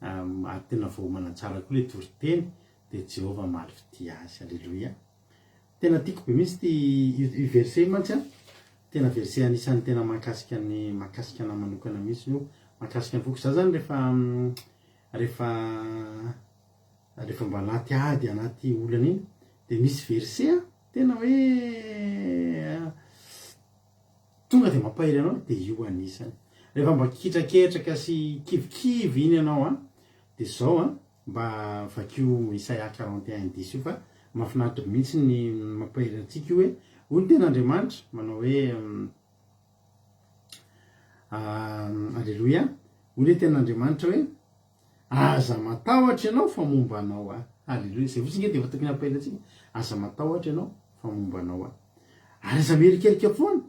ary tena voaomana tsara koa ilay toriteny, dia Jehovah hamaly fitia azy, aleloia. Tena tiako be mihitsy ity io verset io mantsy an, tena verset anisan'ny tena mahakasika ny mahakasika anah manokana mihitsy io, mahakasika ny foko, za zany rehefa rehefa Rehefa mba anaty ady, anaty olana iny, dia misy verset a, tena hoe tonga dia mampahery anao, dia io anisany. Rehefa mba kitraketraka sy kivikivy iny ianao an, dia izao an, mba vakio Isaia 41 dix io fa mahafinaritra be mihitsy ny mampahery antsika io hoe, hoy ny tenin'Andriamanitra, manao hoe, Aleloia, hoy ny tenin'Andriamanitra hoe, Aza matahotra ianao fa momba anao aho. Haleloia. Izay fotsiny nge dia efa tokony hampahery antsika. Aza matahotra ianao fa momba anao aho. Ary aza mierikerika foana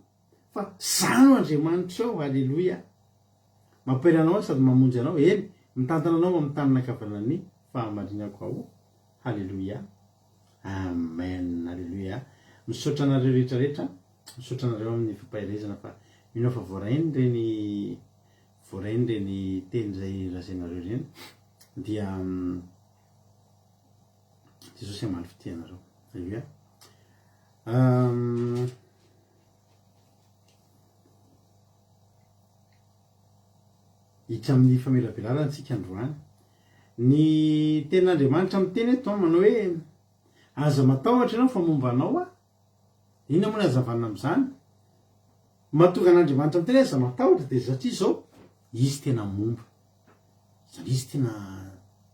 fa za no Andriamanitrao. Haleloia. Mampahery anao aho sady mamonjy anao. Eny, mitantana anao amin'ny tanana ankavanan'ny fahamarinako aho. Haleloia. Amen. Haleloia. Misaotra anareo rehetra rehetra. Misaotra anareo amin'ny fampaherezana fa mino aho fa voarainy ireny voarainy ireny teny izay lazainareo ireny dia Jesosy hamaly fitia anareo. Aleloia. Hiditra amin'ny famelabelarana tsika androany. Ny tenin'Andriamanitra miteny eto manao hoe aza matahotra ianao fa momba anao aho. Inona moa ny hazavanina amin'izany? Mahatonga an'Andriamanitra miteny hoe aza matahotra dia satria izao, Izy tena momba. Izany Izy tena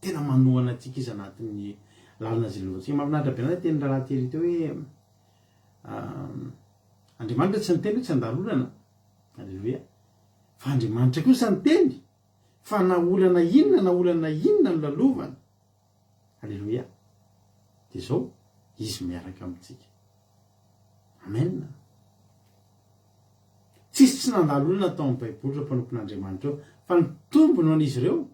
tena manohana antsika Izy anatin'ny lalana izay lovantsika. Mahafinaritra be anah tenin'ny rahalahy Thierry teo hoe Andriamanitra tsy niteny hoe tsy handalo olana. Aleloia. Fa Andriamanitra kosa niteny fa na olana inona na olana inona no lalovana, Aleloia. Dia izao, Izy miaraka amintsika. Amen. Tsisy tsy nandalo olona tao amin'ny Baiboly ireo mpanompon'Andriamanitra ireo, fa ny tombony ho an'izy ireo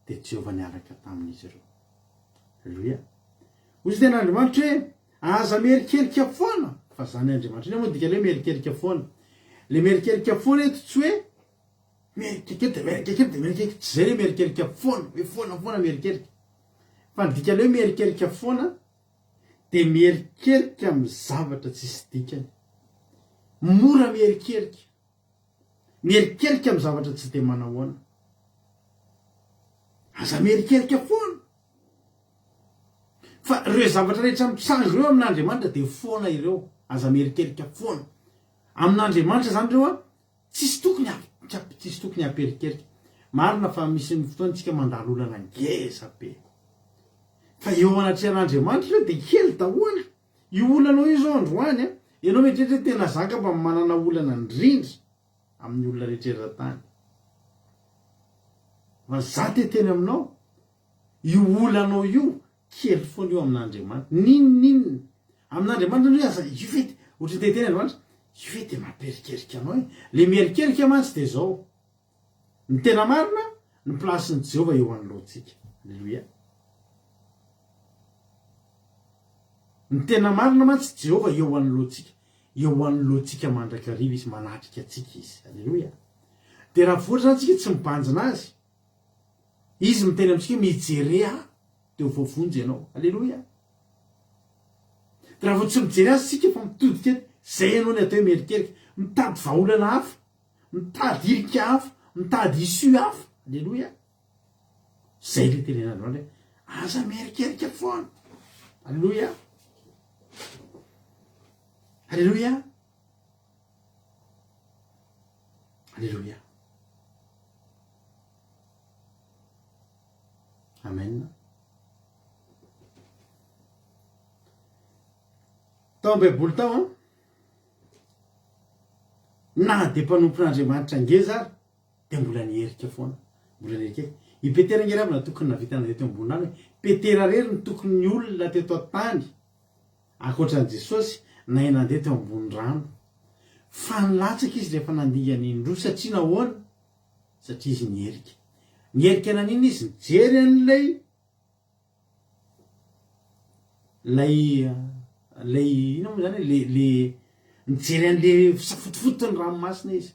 dia Jehovah niaraka tamin'izy ireo. Aleloia. Hoy izy tena Andriamanitra hoe, aza mierikerika foana, fa zany Andriamanitra. Inona moa dika le hoe mierikerika foana? Le mierikerika foana eto tsy hoe Mierikerika dia mierikerika dia mierikerika, tsy zay le mierikerika foana, hoe foana foana mierikerika. Fa ny dikan'le hoe mierikerika foana dia mierikerika amin'ny zavatra tsisy dikany. Mora mierikerika. Mierikerika amin'ny zavatra tsy dia manahoana. Aza mierikerika foana. Fa ireo zavatra rehetra mitranga ireo amin'Andriamanitra dia foana ireo. Aza mierikerika foana. Amin'Andriamanitra izany ireo an, Tsisy tokony tsisy tokony hampierikerika. Marina fa misy ny fotoana tsika mandalo olana ngeza be. Fa eo anatrehan'Andriamanitra ireo dia kely daholo. Io olanao io zao androany an, ianao mieritreritra hoe tena za angamba manana olana indrindra amin'ny olona rehetra eran-tany. Fa za te hiteny aminao, io olanao io Kely foana io amin'Andriamanitra. N'inon'inona. Amin'Andriamanitra anie aza io ve ohatry ny te-hiteny Andriamanitra, io ve dia mampierikerika anao e? Le mierikerika mantsy dia izao, ny tena marina, ny place-n'i Jehovah eo anoloantsika. Aleloia. Ny tena marina mantsy, Jehovah eo anoloantsika. Eo anoloantsika mandrakariva Izy, manatrika antsika Izy. Aleloia. Dia raha voatra izany tsika tsy mibanjina Azy, Izy miteny amintsika hoe mijere ahy dia ho voavonjy ianao. Aleloia. Dia raha vao tsy mijery azy isika fa mitodika eto, izay ianao ny atao hoe mierikerika, mitady vahaolana hafa, mitady irika hafa, mitady issue hafa. Aleloia. Izay ilay tenen'Andriamanitra hoe aza mierikerika foana. Aleloia. Aleloia. Aleloia. Amen. Tao am-baiboly tao an, na dia mpanompon'Andriamanitra ngeza ary dia mbola niherika foana. Mbola niherika. I Petera ange ravina tokony nahavita nandeha teo ambony rano e. Petera irery no tokony ny olona teto an-tany ankoatra an'i Jesosy nahay nandeha teo ambony rano. Fa nilatsaka izy rehefa nandingana indroa satria nahoana? Satria izy niherika. Niherika naninona izy? Nijery an'ilay Ilay ilay inona moa zany e, le le nijery an'le fisafotofoton'ny ranomasina izy.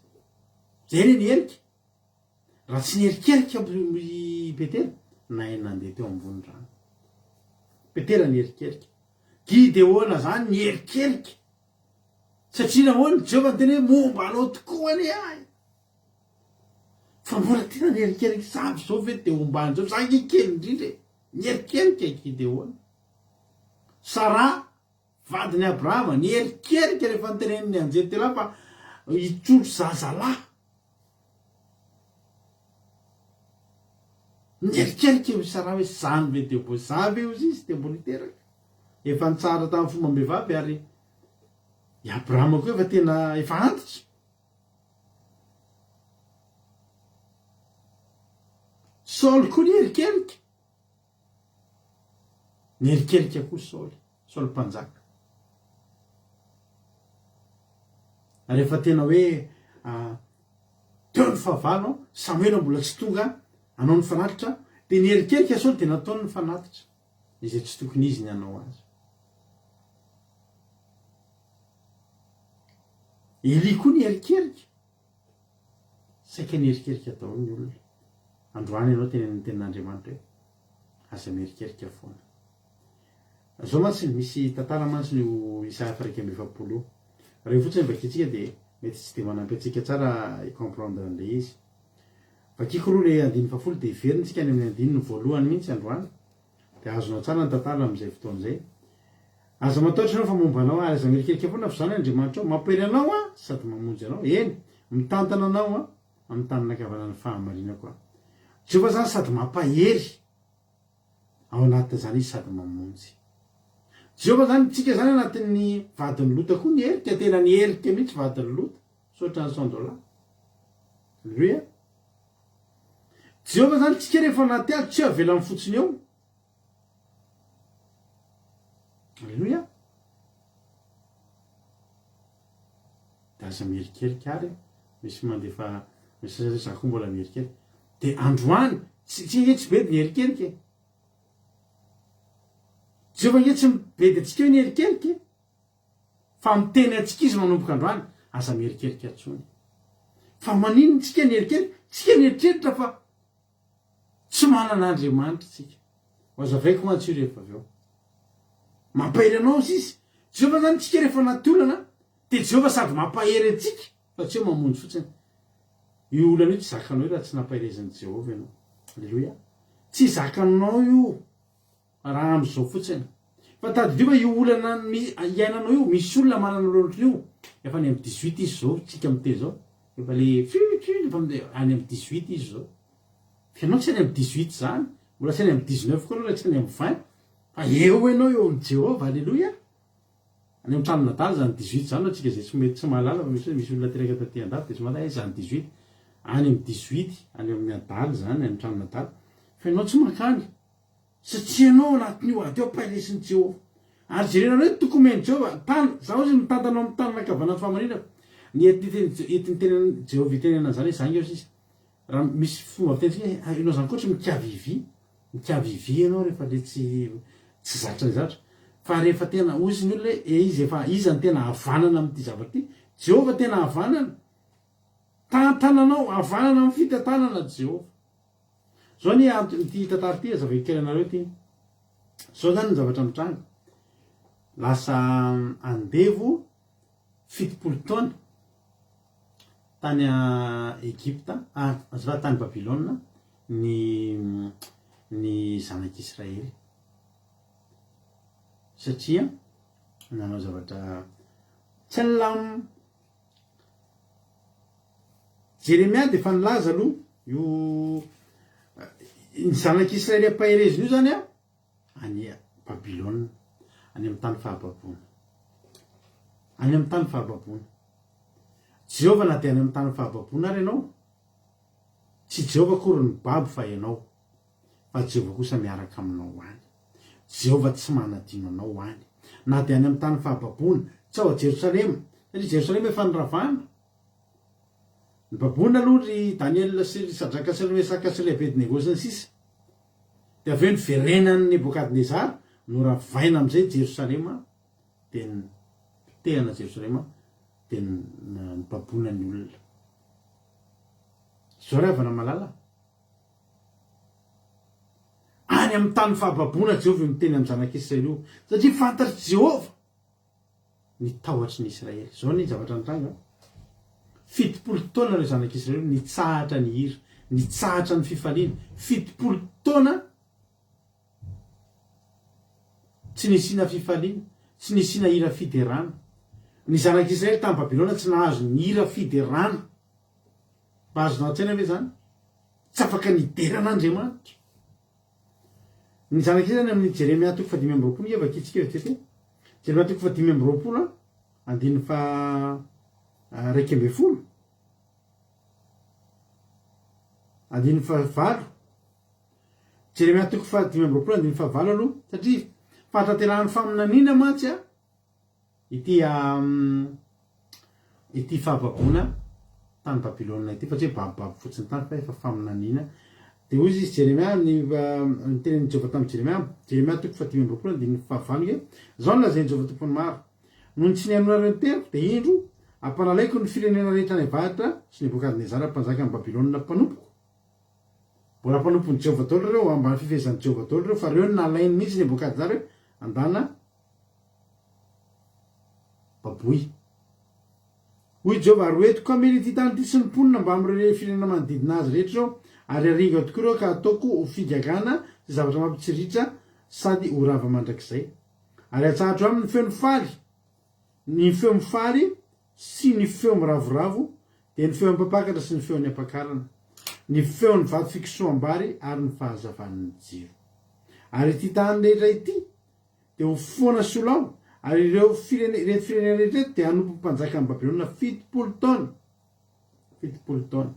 Zay anie niherika. Raha tsy niherikerika i Petera, nahay nandeha teo ambony rano. Petera niherikerika. Gideona zany niherikerika. Satria nahoana? Jehovah niteny hoe momba anao tokoa anie ahy. Fa mbola tena nierikerika za avy zao ve de homba an'i Jehovah? Za ange kely indrindra e! Nierikerika i Gideona. Saraha, vadin'i Abrahama, nierikerika rehefa notenenin'ny anjely telo lahy fa hitrotro zazalahy. Nierikerika i Saraha hoe zany ve de mbo za ve hozy izy de mbola hiteraka? Efa nitsahatra tamin'ny fombam-behivavy ary i Abrahama koa efa tena efa antitra. Saoly koa nierikerika. Nierikerika koa Saoly, Saoly mpanjaka. Rehefa tena hoe teo ny fahavalo, Samoela mbola tsy tonga hanao ny fanatitra, dia nierikerika Saoly dia nataony ny fanatitra, izay tsy tokony izy ny hanao azy. Elia koa nierikerika. Saika nierikerika daholo ny olona. Androany ianao tenenin'ny tenin'Andriamanitra hoe aza mierikerika foana. Zao mantsy misy tantara mantsy io Isaia faha 41 io. Raha io fotsiny vakintsika dia mety tsy dia manampy antsika tsara hi-comprendre an'ilay izy. Vakiko aloha ilay andininy fahafolo dia hiverina isika any amin'ny andininy voalohany mihitsy androany. Dia azonao tsara ny tantara amin'izay fotoana izay. Aza matahotra ianao fa momba anao aho, ary aza mierikerika foana fa izaho no Andriamanitrao. Mampahery anao aho sady mamonjy anao. Eny, mitantana anao aho amin'ny tanana ankavanan'ny fahamarinako aho. Jehovah izany sady mampahery ao anatin'izany izy sady mamonjy. Jehovah izany, tsika izany anatin'ny vadin'i Lota koa niherika, tena niherika mihitsy vadin'i Lota. Misaotra an'i Sandola. Aleloia. Jehovah izany tsika rehefa anaty ady tsy avelany fotsiny eo. Aleloia. Dia aza mierikerika ary e. Misy mandefa misy za koa mbola mierikerika. Dia androany tsy tsy ange tsy bedy ny erikerika e. Jehovah ange tsy mibedy antsika hoe ny erikerika e. Fa miteny antsika izy manomboka androany, aza mierikerika intsony. Fa maninona tsika nierikerika? Tsika nieritreritra fa tsy manana Andriamanitra tsika. Ho azavaiko mantsy io rehefa avy eo. Mampahery anao izy izy. Jehovah zany tsika rehefa anaty olana dia Jehovah sady mampahery antsika fa tsy hoe mamonjy fotsiny. Io olana io tsy zakanao io raha tsy nampaherezin'i Jehovah ianao. Aleloia. Tsy zakanao io. Raha amin'izao fotsiny. Fa tadidio fa io olana iainanao io, misy olona manana ohatran'io, efa any amin'ny 18 izy izao, tsika miteny izao, efa le fiu efa any amin'ny 18 izy izao. Fa ianao tsy any amin'ny 18 izany, mbola tsy any amin'ny 19 koa ianao, tsy any amin'ny 20, fa eo ianao eo amin'i Jehovah, aleloia. Any amin'ny tranon'adala izany 18 izany, antsika izay tsy mety tsy mahalala fa misy hoe misy olona teraka taty andafy dia tsy mahalala hoe izany 18, any amin'ny 18, any amin'ny adala izany, any amin'ny tranon'adala. Fa ianao tsy mankany. Satria ianao ao anatin'io ady io ampahiresin'i Jehovah. Ary jerenareo ny toky omen'i Jehovah, Tana, izaho izy mitantana ao amin'ny tanana ankavanan'ny fahamarinako. Ny entin'ny tenan'i Jehovah itenenana an'izany hoe izaho ange hoy izy. Raha misy fomba fitentsika hoe ah, ianao izany koa ohatry mikavivy, mikavivy ianao rehefa le tsy tsy zatra ny zavatra. Fa rehefa tena hoy izy ny olona hoe eh, izy efa iza no tena havanana amin'ity zavatra ity? Jehovah tena havanana. Tantananao, havanana amin'ny fitantanana Jehovah. Zao anie antony ity tantara ity azavaiko kely anareo ity. Zao zany ny zavatra mitranga. Lasa andevo 70 taona tany Egypta, ah, azafady tany Babylona ny ny zanak'Israely. Satria nanao zavatra tsy nilamina. Jeremia dia efa nilaza aloha io ny zanak'Israely ampaherezina io zany a any Babylona, any amin'ny tany fahababoana. Any amin'ny tany fahababoana. Jehovah na dia any amin'ny tany fahababoana ary ianao, tsy Jehovah akory no babo fa ianao, fa Jehovah kosa miaraka aminao any. Jehovah tsy manadino anao any. Na dia any amin'ny tany fahababoana, tsy ao Jerosalema, satria Jerosalema efa noravana. Nibaboana aloha ry Daniela sy ry Sadraka sy ry Mesaka sy ry Abednego sy ny sisa. Dia avy eo niverenan'i Nebokadnezara, noravaina amin'izay Jerosalema, dia nipotehana Jerosalema, dia nibaboana ny olona. Izao ry havana malala, any amin'ny tany fahababoana Jehovah io miteny amin'ny zanak'Israely io, satria fantatr'i Jehovah ny tahotry ny Israely. Izao ny zavatra nitranga, 70 taona ireo zanak'Israely ireo nitsahatra ny hira, nitsahatra ny fifaliana, 70 taona tsy nisiana fifaliana, tsy nisiana hira fiderana. Ny zanak'Israely tany Babylona tsy nahazo ny hira fiderana. Mba azonao an-tsaina ve izany? Tsy afaka nidera an'Andriamanitra. Ny zanak'i any amin'ny Jeremia toko faha 25 nge vakintsika vetivety e. Jeremia toko faha 25 andininy faha 11. Andininy faha valo. Jeremia toko faha 25 andininy faha valo aloha satria fahatanterahan'ny faminaniana mantsy a Ity ity fahababoana tany Babylona ity, fa tsy hoe babobabo fotsiny tany fa efa faminaniana. Dia hoy izy Jeremia, ny nitenenin'i Jehovah tamin'i Jeremia, Jeremia toko faha-25 andininy fahavalo hoe, Izao no lazain'i Jehovah Tompon'ny maro, Nony tsy nihainoanareo ny teniko, dia indro, hampanalaiko ny firenena rehetra any avaratra sy Nebokadnezara mpanjakan'i Babylona mpanompoko. Mbola mpanompon'i Jehovah daholo ireo, ambany fifehezan'i Jehovah daholo ireo, fa ireo no nalainy mihitsy Nebokadnezara hoe, Andana Baboy. Hoy Jehovah, Ary ho entiko hamely ity tany ity sy ny mponina mbamin'ireo firenena manodidina azy rehetra ireo, ary haringako tokoa ireo ka hataoko ho figagana sy zavatra mampitsiriritra sady ho rava mandrakizay. Ary hatsahatro aminy ny feo mifaly, ny feo mifaly sy ny feo miravoravo, dia ny feon'ny mpampakatra sy ny feon'ny ampakarana, ny feon'ny vato fikosoham-bary ary ny fahazavan'ny jiro. Ary ity tany rehetra ity dia ho foana sy ho lao, ary ireo firene, ireto firenena rehetra ireto dia hanompo ny mpanjakan'i Babylona 70 taona. 70 taona.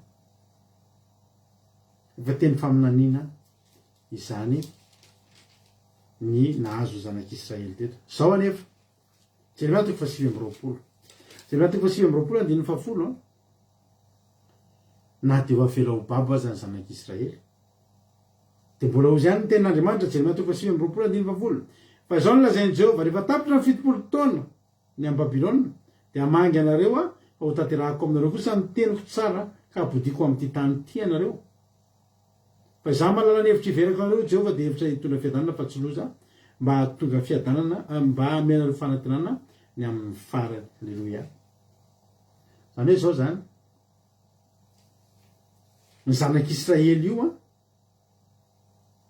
Efa teny faminaniana izany ny nahazo ny zanak'Israely teto. Izao anefa, Jeremia toko faha 29. Jeremia toko faha 29 andininy faha folo, na dia ho avela ho babo aza ny zanak'Israely, Dia mbola hozy ihany ny tenin'Andriamanitra, Jeremia toko faha 29 andininy faha-10, Fa izao no lazain'i Jehovah, Rehefa tapitra ny 70 taona ny amin'i Babylona, dia hamangy anareo Aho, fa hotanterahako aminareo kosa ny teniko tsara, ka hampodiako amin'ity tany ity ianareo. Fa Izaho mahalala ny hevitra iverako anareo, hoy Jehovah, dia hevitra hitondra fiadanana fa tsy loza, mba hahatonga fiadanana, mba hanome anareo fanantenana ny amin'ny farany. Aleloia. Izany hoe izao izany. Ny zanak'Israely io an,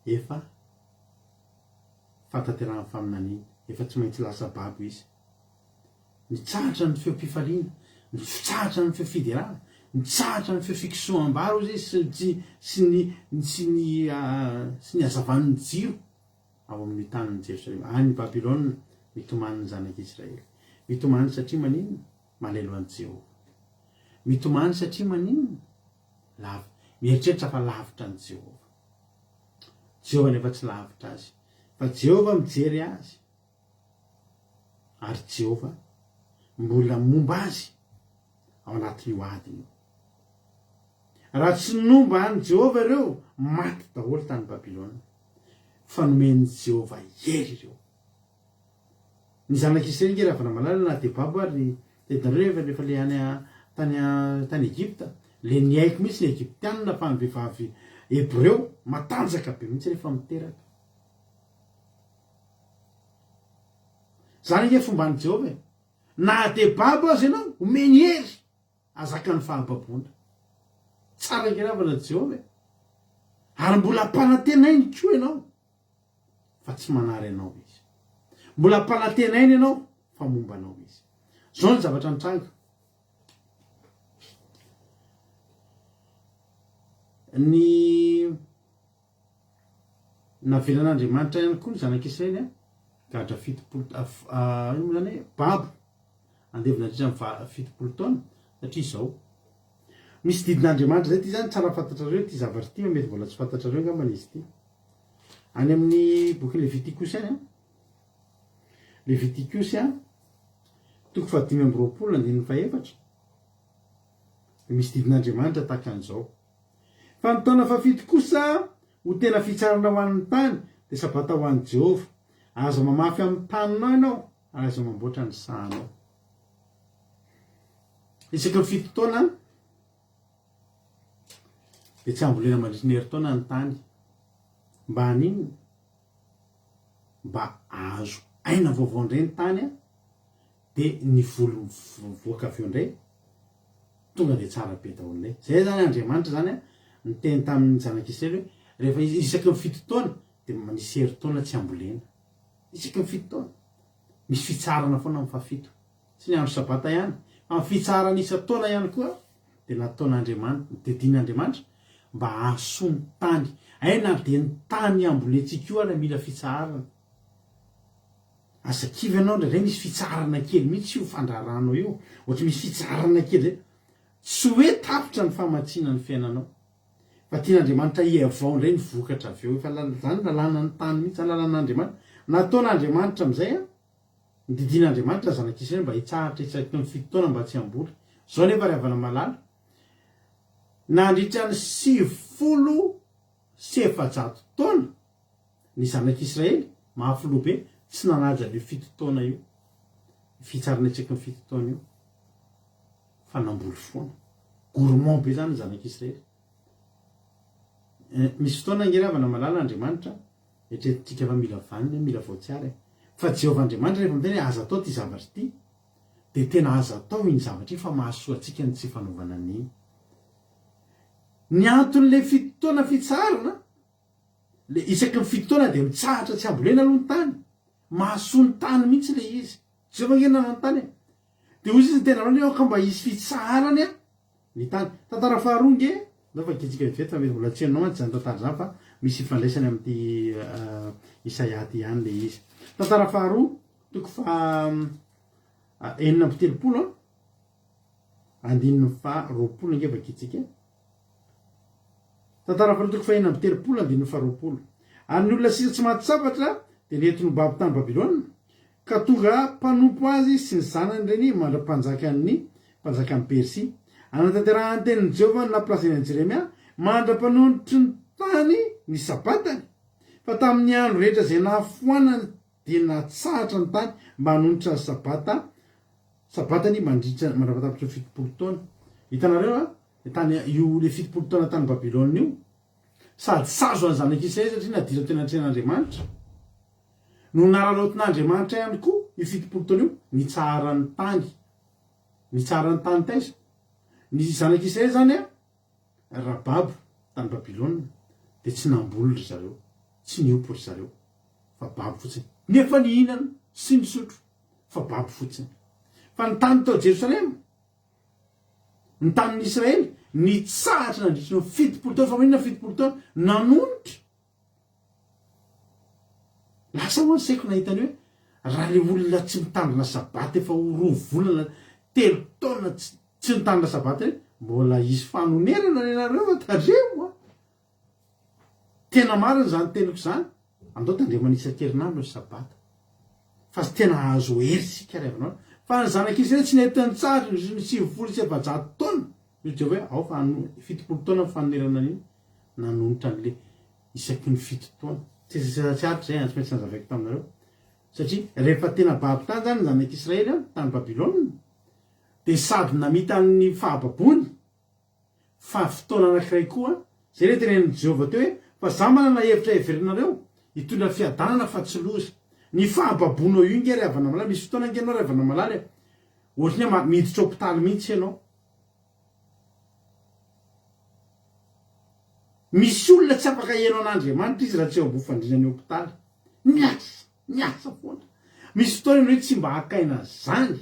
efa fahatanterahan'ny faminaniana, efa tsy maintsy lasa babo izy. Nitsahatra ny feom-pifaliana, nitsahatra ny feo fiderana, nitsahatra ny feo fikosoham-bary hozy izy sy sy ny sy ny sy ny hazavan'ny jiro ao amin'ny tanin'i Jerosalema. Any Babylona, mitomany ny zanak'Israely. Mitomany satria maninona? Malahelo an'i Jehovah. Mitomany satria maninona? Lav, mieritreritra fa lavitra an'i Jehovah. Jehovah nefa tsy lavitra azy, fa Jehovah mijery azy. Ary Jehovah mbola momba azy ao anatin'io adiny io. Raha tsy nomba an'i Jehovah ireo, maty daholo tany Babylona. Fa nomen'i Jehovah hery ireo. Ny zanak'i Israely nge Ravanamalala na dia babo ary tadidinareo efa rehefa le any tany tany Egypta le niaiky mihitsy ny Egyptianina fa ny vehivavy hebreo matanjaka be mihitsy rehefa miteraka. Zany ange fomban'i Jehovah e. Na dia babo aza ianao, omeny hery azaka ny fahababoana. Tsara ange ravana Jehovah e. Ary mbola ampanantenainy koa ianao. fa tsy manary anao izy. Mbola ampanantenainy ianao fa momba anao izy. Zao ny zavatra nitranga. Ny navelan'Andriamanitra ihany koa ny zanak'Israely a, gadra 70 ino moa zany hoe babo, andevo nandritra ny 70 taona, satria izao. Misy didin'Andriamanitra zay ity zany tsara fantatrareo ity zavatra ity fa mety mbola tsy fantatrareo angambany izy ity. Any amin'ny bokin'ny Levitikosy any an. Levitikosy an, toko fahadimy amby 20 andininy fahefatra. Dia misy didin'Andriamanitra tahaka an'izao. Fa ny taona fahafito kosa ho tena fitsarana ho an'ny tany, dia sabata ho an'i Jehovah. Aza mamafy amin'ny taninao ianao, ary aza mamboatra ny sahanao. Isaky ny fito taona dia tsy ambolena mandritry ny herintaona ny tany. Mba haninona? Mba hahazo aina vaovao indray ny tany dia ny voly mivoaka avy eo indray tonga dia tsara be daholo indray. Izay izany Andriamanitra izany niteny tamin'ny zanak'Israely hoe rehefa isaky ny fito taona dia misy herintaona tsy ambolena. Isaky ny fito taona. Misy fitsaharana foana amin'ny fahafito. Tsy ny andro sabata ihany, fa ny fitsaharana isan-taona ihany koa dia nataon'Andriamanitra, nodidian'Andriamanitra mba hahasoa ny tany. Hay na dia ny tany ambolentsika io ara mila fitsaharana. Aza kivy ianao indraindray misy fitsaharana kely mihitsy io fandraharahanao io, ohatra misy fitsaharana kely zay. Tsy hoe tapitra ny famatsiana ny fiainanao. Fa tian'Andriamanitra hihavao indray ny vokatra avy eo. Efa zany lalànan'ny tany mihitsy, zany lalàn'Andriamanitra. Nataon'Andriamanitra amin'izay an, Nodidian'Andriamanitra ny zanak'Israely mba hitsahatra isaky ny fito taona mba tsy hamboly. Izao anefa ry havana malala, nandritra ny 490 taona ny zanak'Israely, mafy loha be, tsy nanaja an'io fito taona io, fitsarana isaky ny fito taona io, fa namboly foana. Gourmand be izany ny zanak'Israely. Eh, misy fotoana ange ry havana malala Andriamanitra Eritreretintsika fa mila vaniny, mila voatsiary e. Fa Jehovah Andriamanitra rehefa miteny hoe aza atao ity zavatra ity, dia tena aza atao iny zavatra iny fa mahasoa antsika ny tsy fanaovana an'iny. Ny anton'ilay fito taona fitsaharana, le isaky ny fito taona dia mitsahatra tsy ambolena aloha ny tany. Mahasoa ny tany mihitsy ilay izy. Jehovah ange nanao ny tany e. Dia hoy izy ny tena hoe aoka mba hisy fitsaharany Ny tany. Tantara faharoa nge, ndao vakintsika vetivety fa mety mbola tsy henonao mantsy izany tantara izany fa misy ifandraisany amin'ity Isaia ity ihany ilay izy. Tantara faharoa, toko faha 36 andininy faha 20 nge vakintsika. Tantara faharoa toko faha 36 andininy faha 20. Ary ny olona sisa tsy maty sabatra dia nentiny ho babo tany Babylona, Ka tonga mpanompo azy sy ny zanany ireny mandra-panjakan'ny mpanjakan'i Persia. Hanatanterahany ny tenin'i Jehovah ny nampilazainy an'i Jeremia, mandra-panonotry ny tany ny sabatany. Fa tamin'ny andro rehetra izay nahafoanany dia natsahatra ny tany mba hanonitra ny sabata sabatany mandritra mandra-patapitry ny 70 taona. Hitanareo a, tany io le 70 taona tany Babylona io, sady sazo an'ny zanak'Israely satria naditra teo anatrehan'Andriamanitra. No nararaotin'Andriamanitra ihany koa io 70 taona io, nitsaharan'ny tany. Nitsaharan'ny tany taiza? Ny zanak'Israely izany an, raha babo tany Babylona, dia tsy namboly ry zareo, tsy niompy ry zareo, fa babo fotsiny. Nefa nihinana sy nisotro, fa babo fotsiny. Fa ny tany tao Jerosalema, ny tanin'ny Israely, nitsahatra nandritry ny 70 taona, fa maninona 70 taona? Nanonitra. Lasa ho'a ny saiko nahita ny hoe raha le olona tsy mitandrina sabata efa ho roa volana telo taona tsy nitandrina sabata ireny mbola hisy fanonerana ny anareo fa tandremo a! Tena marina izany teniko izany, andao tandremana isan-kerinandro ny sabata fa tsy tena hahazo hery isika ry havanao fa ny zanak'Israely tsy nety nitsahatra ny 490 taona hoy Jehovah hoe ao fa 70 taona ny fanonerana an'iny nanonitra an'le isaky ny fito taona. Tsy tsy aritra izay an, tsy maintsy nazavaiko taminareo. Satria rehefa tena babo tany zany ny zanak'Israely an, tany Babylona, dia sady namita ny fahababoany, fa fotoana anankiray koa, zay le tenenin'i Jehovah teo hoe, fa za manana hevitra heverinareo, hitondra fiadanana fa tsy loza. Ny fahababoanao io nge ry havana malala, misy fotoana nge ianao ry havana malala e, ohatry ny hoe miditra hopitaly mihitsy ianao. Misy olona tsy afaka heno an'Andriamanitra izy raha tsy eo ambony fandriana ny hopitaly. Miasa, miasa foana. Misy fotoana ianao hoe tsy mba hakaina zany.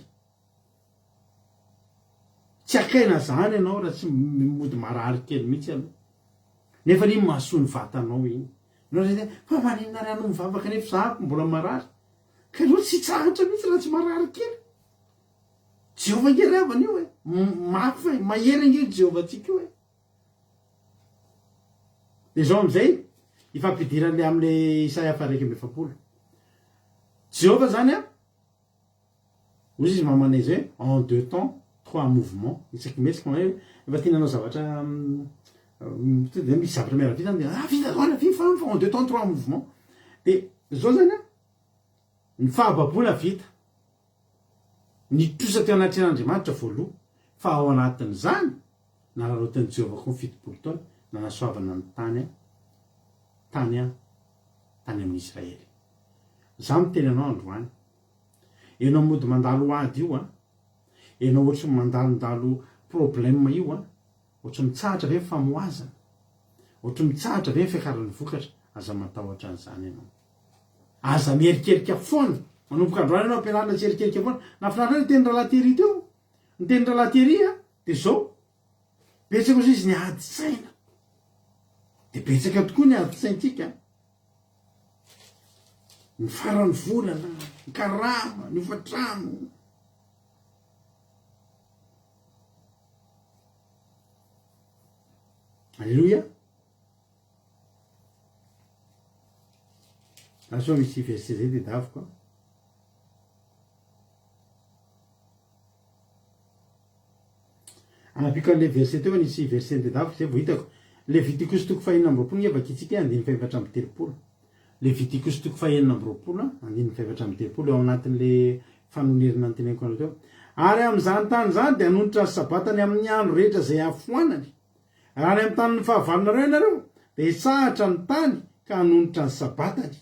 Tsy hakaina zany ianao raha tsy mody marary kely mihitsy aloha. Nefa iny mahasoa ny vatanao iny. Ianao zay hoe fa maninona ary aho no mivavaka nefa za mbola marary. Ka ianao tsy hitsahatra mihitsy raha tsy marary kely. Jehovah ange ry havana io e. Mafy e, mahery ange io Jehovah-tsika io e. Dia izao amin'izay, ifampidiran'ilay amin'ilay Isaia faha 41. Jehovah zany an, Hoy izy mamanay izay hoe en deux temps trois mouvements, isaky mihetsika manao hoe rehefa tiana hanao zavatra tonga de misy zavatra miara-vita zany de ah vita daholo vita fa en deux temps trois mouvements, de zao zany an, ny fahababoana vita, ny trosa teo anatrehan'Andriamanitra voaloa, fa ao anatin'izany nararaotin'i Jehovah koa ny 70 taona nanasoavana ny tany an, tany an, tany amin'ny Israely. Za miteny anao androany, Enao mody mandalo ady io an! Enao ohatry ny mandalondalo problème io an! Ohatry ny mitsahatra ve ny famohazana? Ohatry ny mitsahatra ve ny fiakaran'ny vokatra? Aza matahotra an'izany ianao. Aza mierikerika foana! Manomboka androany ianao ampianarina tsy hierikerika foana. Nahafinaritra ahy ny tenin'i Rahalahy Thierry teo. Ny tenin'i Rahalahy Thierry an, dia izao, betsaka ozy izy ny ady saina. Dia betsaka tokoa ny ady saintsika an. Ny faran'ny volana, ny karama, ny hofantrano. Alléluia. Lasa misy verset zay tedaviko a. Anampiako an'ilay verset teo fa nisy verset notadiaviko zay vao hitako. Levitikosy toko fahenina amby 20 nge vakintsika andininy faha-34. Levitikosy toko faha-26 andininy faha-34 ao anatin'le fanonerana noteneniko anareo teo. Ary amin'izany tany izany dia hanonitra ny sabatany amin'ny andro rehetra izay hafoanany. Raha any amin'ny tanin'ny fahavalonareo ianareo, dia hitsahatra ny tany ka hanonitra ny sabatany.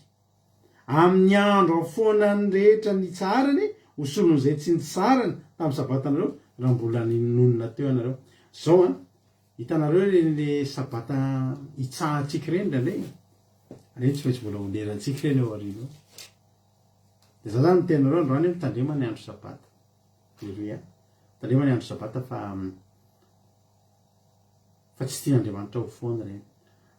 Amin'ny andro hafoanany rehetra nitsaharany ho solon'izay tsy nitsaharany tamin'ny sabatanareo raha mbola nonina teo ianareo. Zao an, hitanareo ireny le sabata itsahantsika ireny indraindray e? Ireny tsy maintsy mbola honerantsika ireny ao aoriana ao. Dia za zany miteny anareo androany hoe mitandrema ny andro sabata. Aleloia. Mitandrema ny andro sabata fa Fa tsy tian'Andriamanitra ho foana ireny.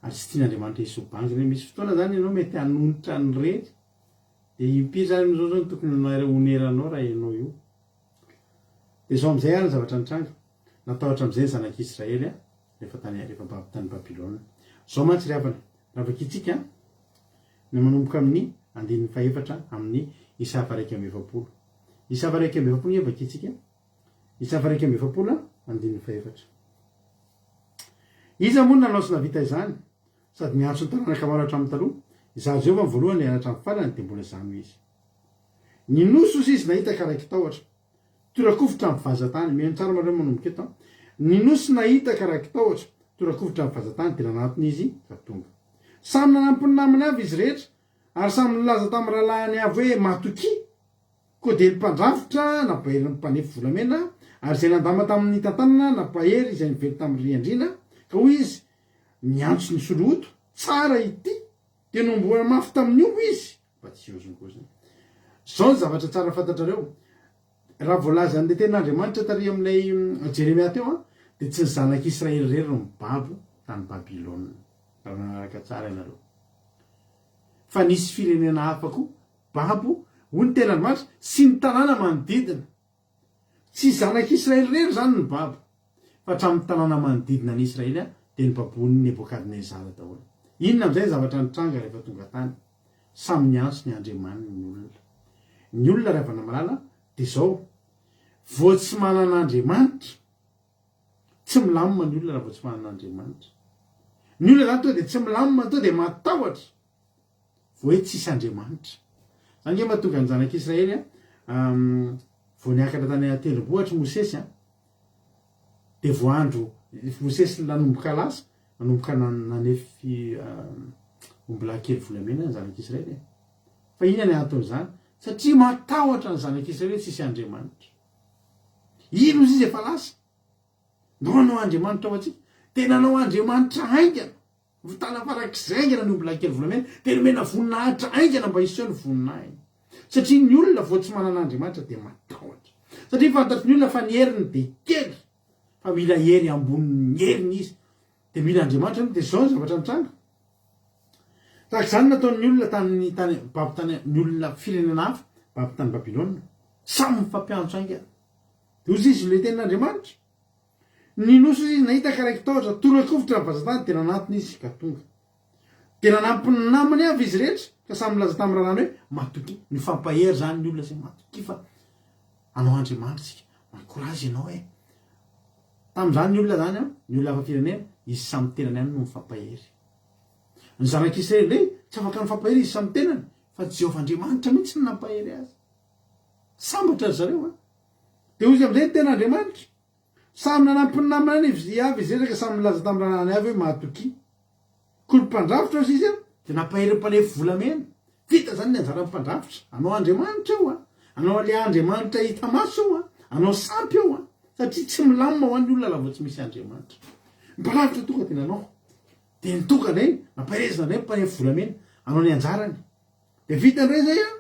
Ary tsy tian'Andriamanitra hisy ho banga ireny. Misy fotoana izany ianao mety hanonitra an'ireny. Dia impiry izany amin'izao izao no tokony honeranao raha ianao io. Dia izao amin'izay ary ny zavatra nitranga. Natahotra amin'izay ny zanak'Israely rehefa tany rehefa babo tany Babylona. Izao mantsy ry havana, raha vakintsika ny manomboka amin'ny andininy fahefatra amin'ny Isa faha 41. Isa faha 41 nge vakintsika. Isa faha 41 andininy fahefatra. Iza moa no nanao sy nahavita izany, sady niantso ny taranaka maro hatramin'ny taloha? Izaho Jehovah no voalohany ary hatramin'ny farany dia mbola izaho no izy. Ny nosy hozy izy nahita ka raiki-tahotra. Tora-kovitra amin'ny vazan-tany. Mihaino tsara nareo manomboka eto an. Ny nosy nahita ka raiki-tahotra. Tora-kovitra amin'ny vazan-tany dia nanatona izy ka tonga. Samy nanampy ny namany avy izy rehetra, ary samy nilaza tamin'ny rahalahiny avy hoe, Matokia! Koa dia ny mpandrafitra nampahery ny mpanefy volamena, ary izay nandama tamin' ny tantanana nampahery izay nively tamin' ny riandriana, ka hoy izy, Niantso ny solohoto, tsara ity, dia nohomboana mafy tamin' ny omby izy, mba tsy hihozongozona. Izao ny zavatra tsara fantatrareo, raha voalazan' ilay tenin' Andriamanitra tary amin' ilay Jeremia teo, dia tsy ny zanak' Israely irery no babo tany Babylona, raha nanaraka tsara ianareo, fa nisy firenena hafa koa Babo, hoy ny tenin'Andriamanitra, sy ny tanàna manodidina. Tsy zanak'Israely irery izany no babo, fa hatramin'ny tanàna manodidina an'i Israely dia nobaboin'i Nebokadnezara daholo. Inona amin'izay ny zavatra nitranga rehefa tonga tany? Samy niantso ny andriamaniny ny olona. Ny olona ry havana malala dia izao, vao tsy manana Andriamanitra, tsy milamina ny olona raha vao tsy manana Andriamanitra. Ny olona izany tonga dia tsy milamina, tonga dia matahotra. Vao hoe tsisy Andriamanitra. Zany nge mahatonga ny zanak'Israely an, vao niakatra tany an-tendrombohitra Mosesy an, dia vao andro Mosesy nanomboka lasa, nanomboka nanefy ombilahy kely volamena ny zanak'Israely e. Fa inona ny anton'izany? Satria matahotra ny zanak'Israely hoe tsisy Andriamanitra. Ino izy efa lasa? Ndao hanao Andriamanitra ho antsika. Dia nanao Andriamanitra haingana. Vitana farak'izay haingana ny ombilahy kely volamena, dia nomena voninahitra haingana mba hiseho ny voninahiny. Satria ny olona vao tsy manana Andriamanitra dia matahotra. Satria fantatry ny olona fa ny heriny dia kely, fa mila hery ambonin'ny heriny izy. Dia mila Andriamanitra ianao, dia izao ny zavatra nitranga. Tahaka izany no nataon'ny olona tamin'ny tany babo tany ny olona firenena hafa babo tany Babylona. Samy mifampiantso haingana. Dia hoy izy ilay tenin'Andriamanitra. Ny nosy hoy izy nahita ka raiki-tahotra, tora-kovitra ny vazan-tany dia nanatona izy ka tonga. Dia nanampy ny namany avy izy rehetra ka samy nilaza tamin'ny rahalahiny hoe, Matokia. Nifampahery izany ny olona izay matokia fa anao Andriamanitra isika. Mankorazy ianao e. Tamin'izany ny olona izany an, ny olona hafa firenena, izy samy tenany ihany no nifampahery. Ny zanak'Israely indray, tsy afaka nifampahery izy samy tenany, fa Jehovah Andriamanitra mihitsy no nampahery azy. Sambatra ry zareo an. Dia hoy izy amin'izay ny tenin'Andriamanitra, Samy nanampy ny namany avy izy rehetra ka samy nilaza tamin'ny rahalahiny avy hoe, Mahatokia. Koa ny mpandrafitra hozy izy dia nampahery ny mpanefy volamena. Vita izany ny anjaran'ny mpandrafitra. Anao Andriamanitra eo an! Anao ilay Andriamanitra hita maso eo an! Anao sampy eo an! Satria tsy milamina ho an'ny olona raha vao tsy misy Andriamanitra. Ny mpandrafitra tonga dia nanao. Dia ny tonga indray, nampaherezina indray ny mpanefy volamena hanao ny anjarany. Dia vita indray izay an!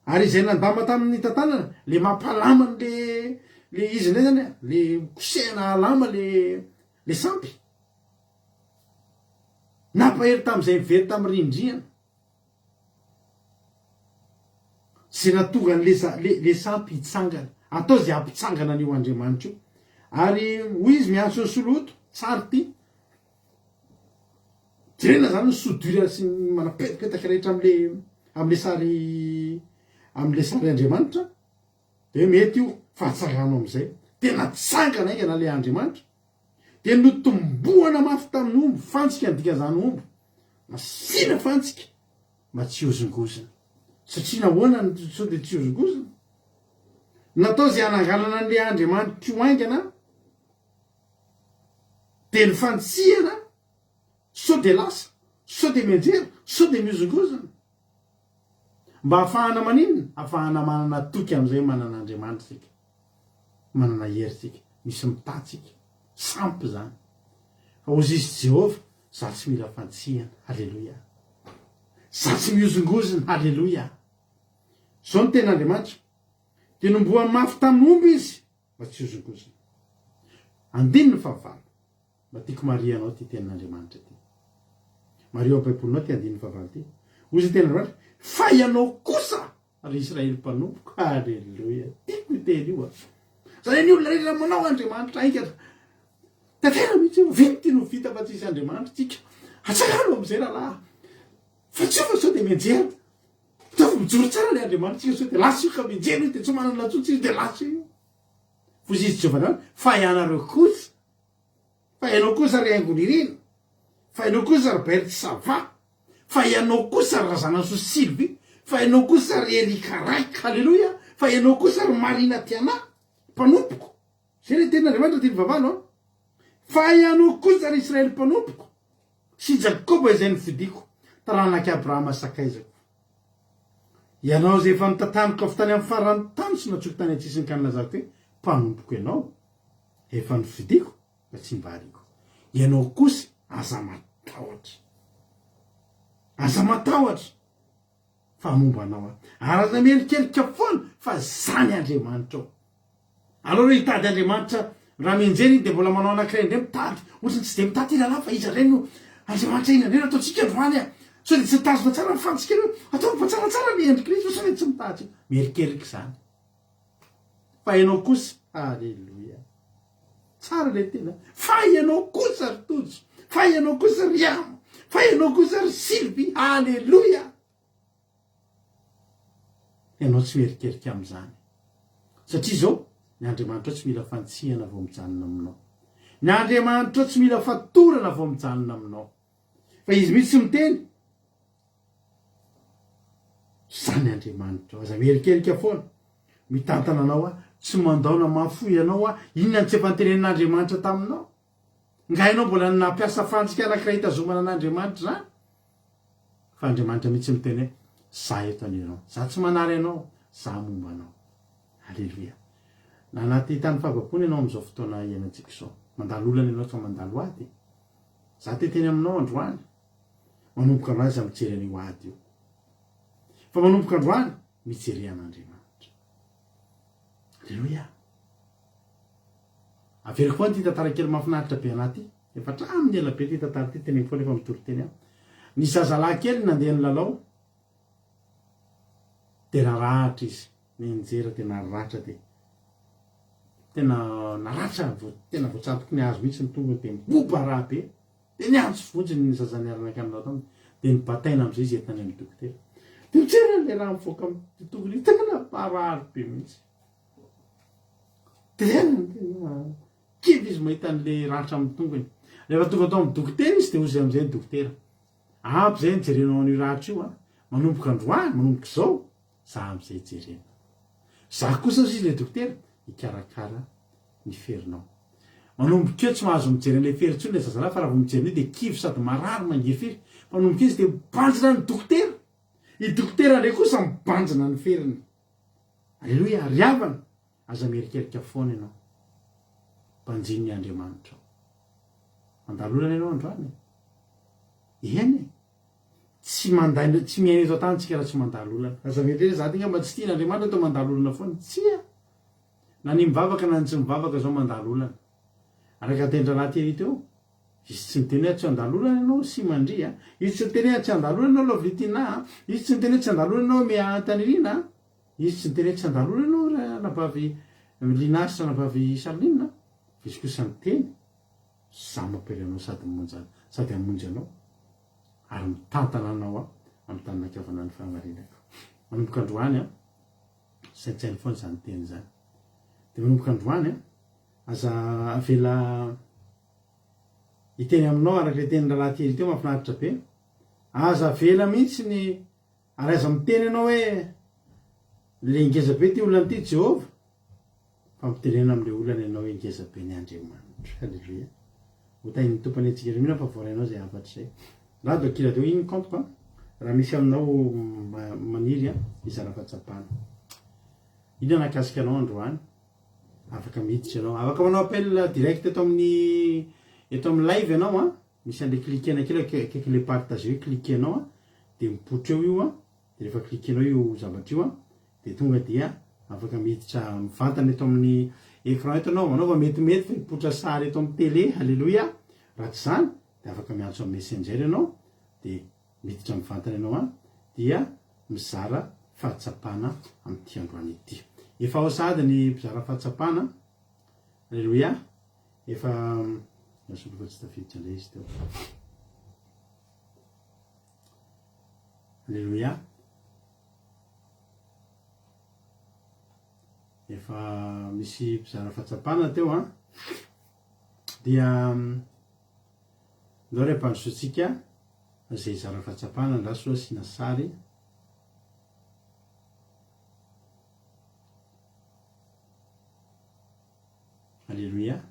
Ary izay nandama tamin'ny tantanana, le mampalama an'le le izy indray zany, le kosehina halama le le sampy. Nampahery tamin'izay nivery tamin'ny rindriana. Izay nahatonga an'le le le sampy hitsangana. Atao izay hampitsangana an'io Andriamanitra io. Ary hoy izy miantso ny solohoto, tsara ity. Jerena zany ny soudure sy ny manapetapetaka rehetra amle amle sary amle sary Andriamanitra de hoe mety io fa atsangano amizay. Tena tsangana haingana le Andriamanitra. De notombohana mafy tamin'ny omby, fantsika ny dikan'izany omby. Nasiana fantsika mba tsy hihozongozona. Satria nahoana no sao de tsy hihozongozona? Natao izay hananganana an'le Andriamanitra io haingana Dia ny fantsihana sao dia lasa, sao dia mianjera, sao dia mihozongozona. Mba hahafahana maninona? Hahafahana manana toky amin'izay manana Andriamanitra isika. Manana hery isika. Misy mitaha antsika. Sampy izany. Fa hozy izy Jehovah, za tsy mila fantsihana. Haleloia. Za tsy mihozongozona. Haleloia. Izao no tenin'Andriamanitra. Dia nombohany mafy tamin'ny omby izy. Mba tsy hozongozona. Andininy fahavalo. Mba tiako marihanao ity tenin'Andriamanitra ity. Mariho ao Baibolinao ity andininy fahavalo ity. Hoy izy tenin'Andriamanitra, Fa ianao kosa, ry Israely mpanompoko. Haleloia. Tiako io teny io a. Izany hoe ny olona rehetra manao Andriamanitra haingana. Tantera mihitsy io. Vita ity no vita fa tsisy Andriamanitra tsika. Atsangano amin'izay rahalahy. Fa tsy io fa sao dia mianjera. Ataovy mijoro tsara le Andriamanitsika sao dia lasa io ka mijery izy dia tsy manana intsony izy dia lasa io. Hoy izy Jehovah Andriamanitra, fa ianareo kosa, fa ianao kosa ry Haingonirina, fa ianao kosa ry Bert Sava, fa ianao kosa ry Razanasoa Sylvie, fa ianao kosa ry Erika Raik, haleloia, fa ianao kosa ry Marina Tiana, mpanompoko. Izay le tenin'Andriamanitra tiany vavalo an. Fa ianao kosa ry Israely mpanompoko, Sy Jakoba izay nofidiko, taranak'i Abrahama sakaizako. Ianao izay efa notantaniko avy tany amin'ny faran'ny tany sy nantsoiko tany an-tsisiny ka nilazako hoe, Mpanompoko ianao, efa nofidiko ka tsy mba ariako. Ianao kosa aza matahotra. Aza matahotra fa momba anao aho. Ary aza mierikerika foana fa zany Andriamanitrao. Aleo aloha hitady Andriamanitra raha mianjera iny dia mbola manao anankiray indray mitady ohatrany tsy dia mitady ity rahalahy fa iza indray no Andriamanitra inona indray no ataontsika androany a! Sao dia tsy mitazona tsara ny fantsika ireo ataovy mba tsaratsara ny endrik'ilay izy fa sao dia tsy mitady mierikerika izany fa ianao kosa aleloia tsara ilay tena fa ianao kosa ry Tojo fa ianao kosa ry Amo fa ianao kosa ry Sylvie aleloia Ianao tsy mierikerika amin'izany. Satria izao, ny Andriamanitrao tsy mila fantsihana vao mijanona aminao. Ny Andriamanitrao tsy mila fatorana vao mijanona aminao. Fa Izy mihitsy miteny, Izany Andriamanitrao. Aza mierikerika foana. Mitantana anao Aho. Tsy mandao na mahafoy anao Aho. Inona no tsy efa notenenin'Andriamanitra taminao? Nga ianao mbola nampiasa fantsika anankiray hitazomana an'Andriamanitra izany? Fa Andriamanitra mihitsy miteny hoe, Za eto an'ianao. Za tsy manary anao, za momba anao. Aleloia. Na anaty tany fahababoana ianao amin'izao fotoana iainantsika izao. Mandalo olana ianao sa mandalo ady? Za te hiteny aminao androany, manomboka androany za mijery an'io ady io. Fa manomboka androany, mijere an'Andriamanitra. Aleloia. Averiko foana ity tantara kely mahafinaritra be anahy ity. Efa hatramin'ny ela be ity tantara ity, teneniko foana efa mitory teny aho. Nisy zazalahy kely nandeha nilalao, dia naratra izy, nianjera dia naratra dia tena naratra, tena voatsatoky ny hazo mihitsy ny tongony dia miboba rà be. Dia niantso vonjy ny zaza niara-nankany nilalao taminy, dia nibataina amin'izay izy entina any amin'ny dokotera. Dia mijery an'ilay rà mivoaka amin'ny tongony iny, tena marary be mihitsy. Tena tena kivy izy mahita an'ilay ratra amin'ny tongony. Rehefa tonga tao amin'ny dokotera izy dia hoy izy amin'izay ny dokotera, ampy izay nijerenao an'io ratra io an, manomboka androany, manomboka izao, za amin'izay jerena. Za kosa hoy izy ilay dokotera, hikarakara ny ferinao. Manomboka eo tsy mahazo mijery an'ilay fery intsony ilay zazalahy fa raha vao mijery an'io dia kivy sady marary mangirifiry. Fa manomboka eo izy dia mibanjina ny dokotera. I dokotera indray kosa mibanjina ny feriny. Aleloia, ry havana, aza mierikerika foana ianao. Banjino ny Andriamanitrao. Mandalo olana ianao androany e. Eny e. Tsy mandaina, tsy miaina eto an-tany tsika raha tsy mandalo olana. Aza mieritreritra za ty ngamba tsy tian'Andriamanitra toa mandalo olana foana. Tsia. Na ny mivavaka na ny tsy mivavaka zao mandalo olana. Araka ny tenin-drahalahy Thierry teo, izy tsy niteny hoe tsy handalo olana ianao sy mandria, izy tsy niteny hoe tsy handalo olana ianao Lovely Tina a, izy tsy niteny hoe tsy handalo olana ianao Mea Antanirina a, izy tsy niteny hoe tsy handalo olana ianao ranabavy Lina sy ranabavy Charline a, fa izy kosa niteny, za mampiely anao sady mamonjy sady hamonjy anao ary mitantana anao aho amin'ny tanana ankavanan'ny fahamarinako. Manomboka androany an. Saintsaino foana izany teny izany. Dia manomboka androany an, aza avela hiteny aminao araka ilay tenin'ny rahalahy Thierry teo mahafinaritra be. Aza avela mihitsy ny ary aza miteny ianao hoe le ngeza be ity olona ity Jehovah. Fa mitenena amin'ilay olana ianao hoe ngeza be ny Andriamanitra. Haleloia. Ho tahin'ny Tompo anie antsika. Mino aho fa voarainao izay hafatra izay. Rado akia radio iny ny compte-ko an. Raha misy aminao maniry an, hizara fahatsapana. Inona nahakasika anao androany? Afaka miditra ianao. Afaka manao appel direct eto amin'ny eto amin'ny live ianao an. Misy an'ilay cliquer-na kely akaikin'ilay partager io, cliquer-nao an, dia mipoitra eo io an. Dia rehefa cliquer-nao io zavatra io an, dia tonga dia afaka miditra mivantana eto amin'ny écran eto ianao, manaova metimety fa hipoitra sary eto amin'ny télé, haleloia, raha tsy izany dia afaka miantso amin'ny messenger ianao dia miditra mivantana ianao any dia mizara fahatsapana amin'ity androany ity. Efa ao sahady ny mpizara fahatsapana, haleloia, efa nasolo fa tsy tafiditra indray izy teo. Aleloia. Efa misy mpizara fahatsapana teo an. Dia ndao re ampandrosoantsika izay hizara fahatsapana andraso asiana sary. Aleloia.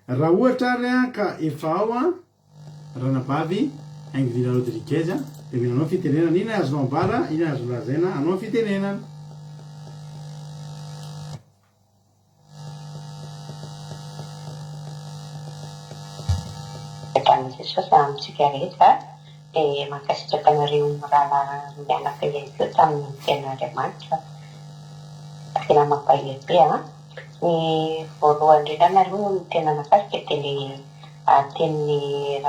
Raha ohatra ary an ka efa ao an Ranabavy Ingvila Rodriguez dia mila anao fitenenana. Inona azonao ambara, inona azo lazaina anao fitenenana. Fiadanan'i Jesosy amintsika rehetra dia mankasitraka anareo mirahalahy mianaka ihany koa tamin'ny tenin'Andriamanitra tena mampahery be an! Ny voalohany indrindra aloha ny tena nahakasika dia ilay tenin'ny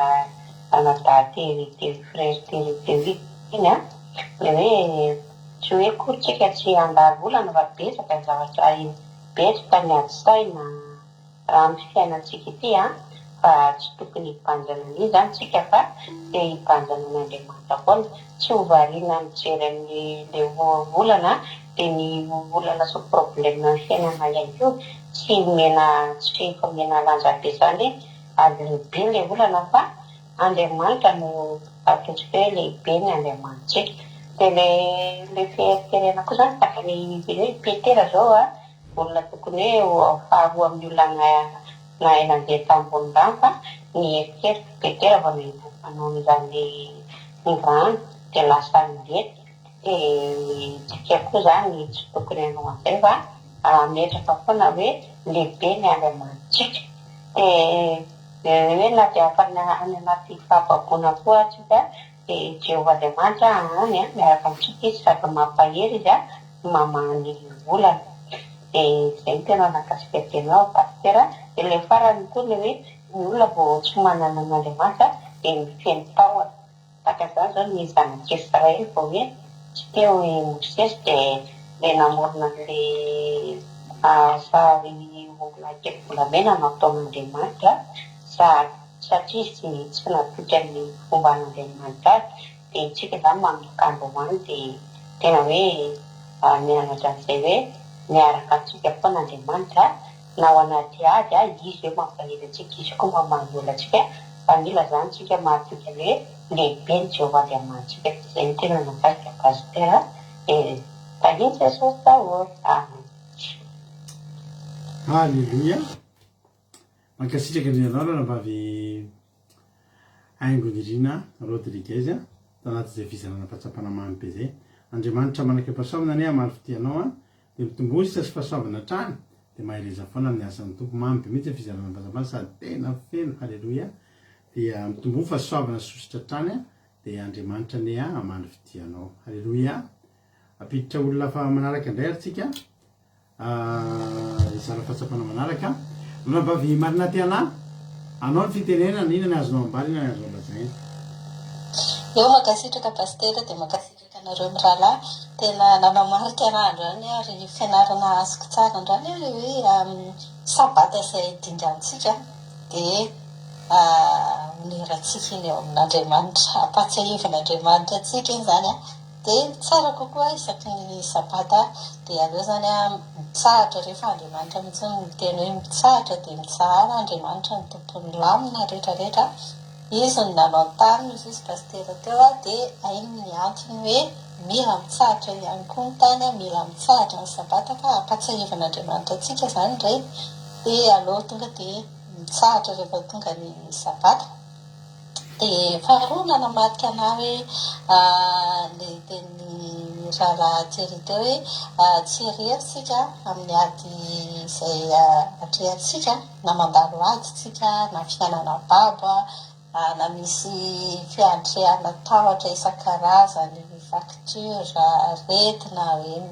ranadahy Terry teo frère Terry teo iny an! Ilay hoe tsy hoe akory tsika tsy handalo olana fa betsaka ny zavatra betsaka ny ady saina raha amin'ny fiainantsika ity an, fa tsy tokony hibanjina an'io izany tsika fa te hibanjina an'Andriamanitra foana, tsy ho variana mijery an'ilay olana dia ny olana sy problème amin'ny fiainana ihany koa tsy omena tsy omena lanja be izany hoe ary lehibe ilay olana fa Andriamanitra no ataontsika hoe lehibe ny Andriamanitsika. Dia ilay ilay fieriterena koa izany tahaka ny hoe Petera izao an, olona tokony hoe ho faharoa amin'ny olona nahay nandeha tambony rano fa nieritreritra Petera vao nahita ny fanaon'izany ny rano dia lasa nilentika. Dia tsika koa izany tsy tokony hanao an'izay fa hametraka foana hoe lehibe ny Andriamanitsika. Dia hoe na dia any anaty fahababoana koa aza tsika dia Jehovah Andriamanitra any miaraka amintsika Izy sady mampahery Izy mamaha ny olana. Dia izay no tena nahakasika be anao Pasitera. Dia ilay farany koa ilay hoe. Ny olona vao tsy manana an'Andriamanitra dia feno tahotra. Tahaka izany izao ny zanak'Israely vao hoe tsy teo i Mosesy dia ilay namorona an'ilay sary ombilahy kely volamena nataon'Andriamanitra satria izy tsy natoky ny fomban'Andriamanitra azy dia isika izany manomboka androany dia tena hoe mianatra an'izay hoe miaraka amintsika foana Andriamanitra Na ao anaty ady a, Izy eo mampahery antsika, Izy koa mamaha ny olantsika, fa mila zany tsika mahatoky ny hoe lehibe ny Jehovah Andriamanitsika, zay no tena nahakasika Pasitera e, tahin'i Jesosy daholo, Amen. Haleloia! Mankasitraka indrindra anao ranabavy Haingonirina Rodriguez a, tao anatin'izay fizarana fahatsapana mamy be izay. Andriamanitra manakeo-pahasoavana anie hamaly fitia anao a, Dia mitomboa sisa sy fahasoavana hatrany, dia mahereza foana amin'ny asan'ny Tompo. Mamy be mihitsy ny fizarana ny fahasambarana sady tena feno, haleloia. Dia mitomboa fahasoavana sy sosotra hatrany, dia Andriamanitra anie hamaly fitia anao. Haleloia. Hampiditra olona hafa manaraka indray ary tsika. Hizara fahatsapana manaraka. Ranabavy Marina Tiana, anao ny fitenenana, inona ny azonao ambara, inona ny azonao lazaina? Eo mankasitraka Pasitera dia mankasitraka. Ianareo mirahalahy, tena nanamarika anah androany ary fianarana azoko tsara androany ilay hoe sabata izay dingantsika dia onerantsika iny eo amin'Andriamanitra, ampahatsiahivin'Andriamanitra antsika iny izany dia tsara kokoa isaky ny sabata dia aleo izany mitsahatra rehefa Andriamanitra mihitsy no miteny hoe mitsahatra dia mitsahara Andriamanitra no tompon'ny lamina rehetra rehetra. Izy no nanao ny tany hoy izy Pasitera teo dia hainy ny antony hoe mila mitsahatra ihany koa ny tany, mila mitsahatra ny sabata fa ampatsiahivan'Andriamanitra antsika izany indray dia aleo tonga dia mitsahatra rehefa tonga ny sabata. Dia faharoa nanamarika anah hoe ilay tenin'ny rahalahy Thierry teo hoe tsy irery isika amin'ny ady izay atrehantsika. na mandalo ady tsika na fiainana babo na misy fiantrehana tahotra isan-karazany, facture, aretina, hoe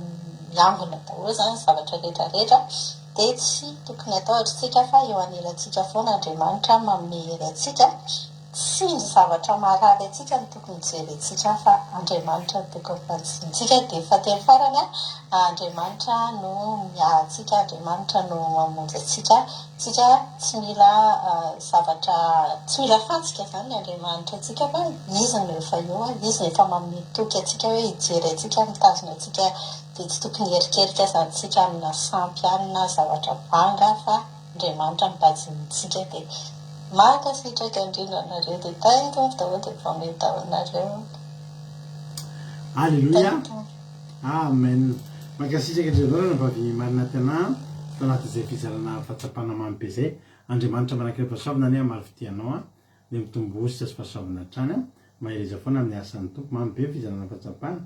miangona daholo izany ny zavatra rehetra rehetra dia tsy tokony hatahotra isika fa eo anilantsika foana Andriamanitra manome hery antsika. Tsy ny zavatra maharary antsika no tokony jerentsika fa Andriamanitra no tokony fanjinintsika. Dia fahatelo farany, Andriamanitra no miahy antsika, Andriamanitra no mamonjy antsika. Tsika tsy mila zavatra, tsy mila fantsika izany ny Andriamanitra antsika fa Izy no efa eo, Izy no efa manome toky antsika hoe hijery antsika, mitazona antsika. Dia tsy tokony hierikerika izany tsika amina sampy any na zavatra banga fa. Andriamanitra mibajinintsika dia mankasitraka indrindra anareo dia tahin'ny Tompo daholo dia mifamehy daholo nareo. Aleloia Tahin'ny Tompo. Amen Mankasitraka indrindra anao ranabavy Marina Tena tao anatin'izay fizarana fahatsapana mamy be izay Andriamanitra manankiray fahasoavana anie hamaly fitia anao an dia mitombo hosotra sy fahasoavana hatrany an mahereza foana amin'ny asan'ny Tompo mamy be ny fizarana fahatsapana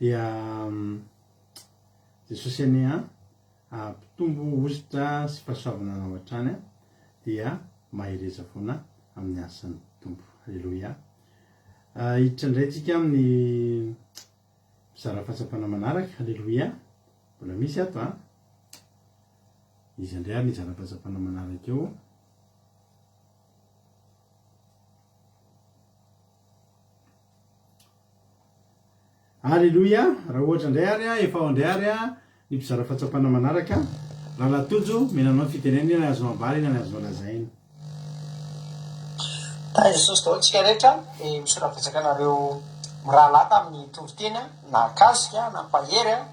dia Jesosy anie an Hampitombo hosotra sy fahasoavana anao hatrany dia mahereza foana amin'ny asan'ny Tompo. Aleloia. Hiditra indray tsika amin'ny mizara fahatsapana manaraka. Aleloia. Mbola misy ato a. Iza indray ary ny hizara fahatsapana manaraka eo? Aleloia! Raha ohatra indray ary a, efa ao indray ary a, ny mpizara fahatsapana manaraka, Rahalahy Tojo, mena anao ny fitenenana, inona ny azonao ambara, inona ny azonao lazaina? Tahin'i Jesosy daholo tsika rehetra dia misaotra betsaka anareo mirahalahy tamin'ny toriteny nahakasika nampahery a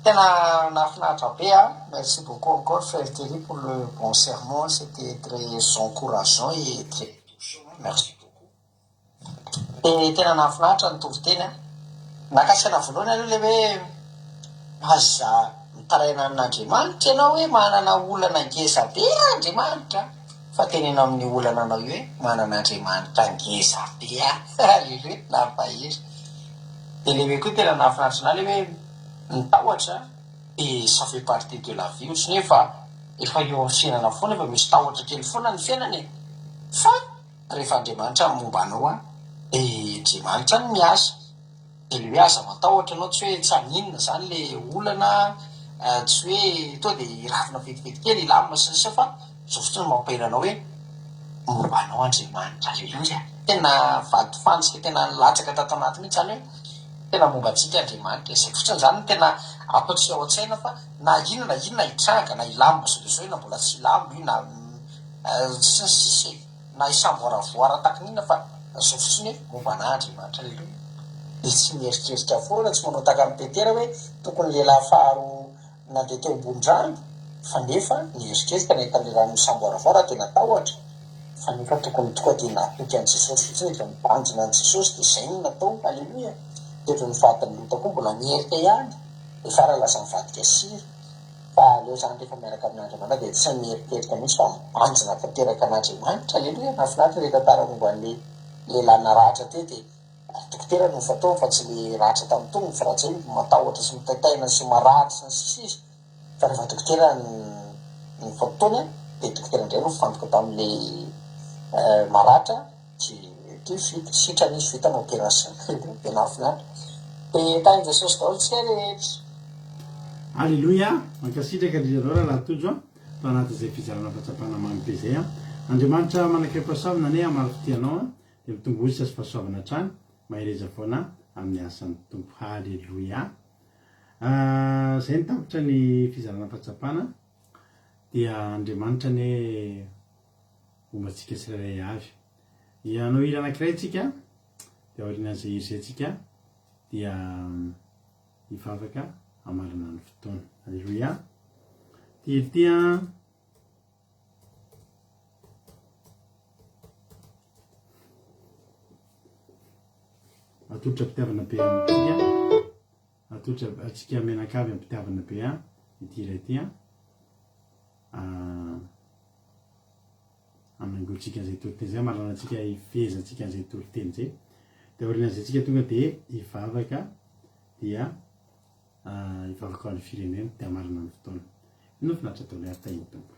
tena nahafinaritra be a merci beaucoup encore frère Thierry pour le bon sermon c'était très encourageant et très touchant merci beaucoup. Dia tena nahafinaritra ny toriteny an! Nahakasika anah voalohany aloha ilay hoe aza mitaraina amin'Andriamanitra ianao hoe manana olana ngeza be aho Andriamanitra a! Fa teneno amin'io olana anao io hoe manana Andriamanitra ngeza be aho! Aleloia! Nampahery. Dia ilay hoe koa tena nahafinaritra anah ilay hoe ny tahotra dia ça fait partie de la vie ohatran'ny hoe efa efa eo amin'ny fiainana foana efa misy tahotra kely foana ny fiainana e! Fa Rehefa Andriamanitra no momba anao an, dia Andriamanitra no miasa. Dia le hoe aza matahotra ianao, tsy hoe tsy haninona izany le olana, tsy hoe tonga dia hiravina vetivety kely, hilamina sy ny sisa fa izao fotsiny no mampahery anao hoe. Momba anao Andriamanitra. Aleloia! Tena vatofantsika tena nilatsaka tato anaty mihitsy izany hoe tena momba antsika Andriamanitra. Izay fotsiny izany no tena ataontsika ao an-tsaina fa na inona na inona hitranga, na hilamina izao dia izao io na mbola tsy hilamina io na sy ny sisa e, na hisamboaravoara tahaka ny inona fa izao fotsiny hoe momba anah Andriamanitra. Aleloia! Dia tsy mieritreritra foana, tsy manao tahaka an'i Petera hoe tokony lehilahy faharoa Nandeha teo ambony rano, fa nefa nieritreritra nahita ilay rano nisamboaravoara dia natahotra, fa nefa tokony tokoa dia natoky an'i Jesosy fotsiny dia nibanjina an'i Jesosy dia izay no natao, Aleloia! Teto ny vadin'i Lota koa mbola niherika ihany, dia farany lasa nivadika sira, fa aleo izany rehefa miaraka amin'Andriamanitra dia tsy mieritreritra mihitsy fa mibanjina tanteraka an'Andriamanitra, Aleloia! Nahafinaritra ilay tantara momba an'ilay lehilahy naratra teo dia. Ary dokotera no fataony fa tsy le ratra tamin'ny tongony fa raha tsy zay matahotra sy mitaintaina sy marary sy ny sisa izy fa rehefa dokotera no fataony dia dokotera indray no mifantoka tamin'le maratra dia vita sitrana izy vita ny opération dia nahafinaritra dia tahin'i Jesosy daholo tsika rehetra. Aleloia! Mankasitraka indrindra anao rahalahy Tojo a! Tao anatin'izay fizarana fahatsapana mamy be izay a! Andriamanitra manan-kerim-pahasoavana anie hamaly fitia anao a! Dia mitombo isa sy fahasoavana hatrany, mahereza foana amin'ny asan'ny Tompo. Haleloia. Ah, zay ny tapitra ny fizarana fahatsapana. Dia Andriamanitra anie homba antsika tsirairay avy. Hanao hira anankiray tsika, dia aorianan'izay hira izay tsika dia hivavaka hamarana ny fotoana. Haleloia. Ty hira ty an. Atolotra am-pitiavana be amintsika, atolotra antsika mianakavy am-pitiavana be an, ity iray ity an. Ah, Anangontsika an'izay toriteny izay, amaranantsika hifehezantsika an'izay toriteny izay. Dia aorian'izay tsika tonga dia hivavaka dia ah, hivavaka ho an'ny firenena dia hamarana ny fotoana. Ino finaritra daholo ary tahin'ny Tompo.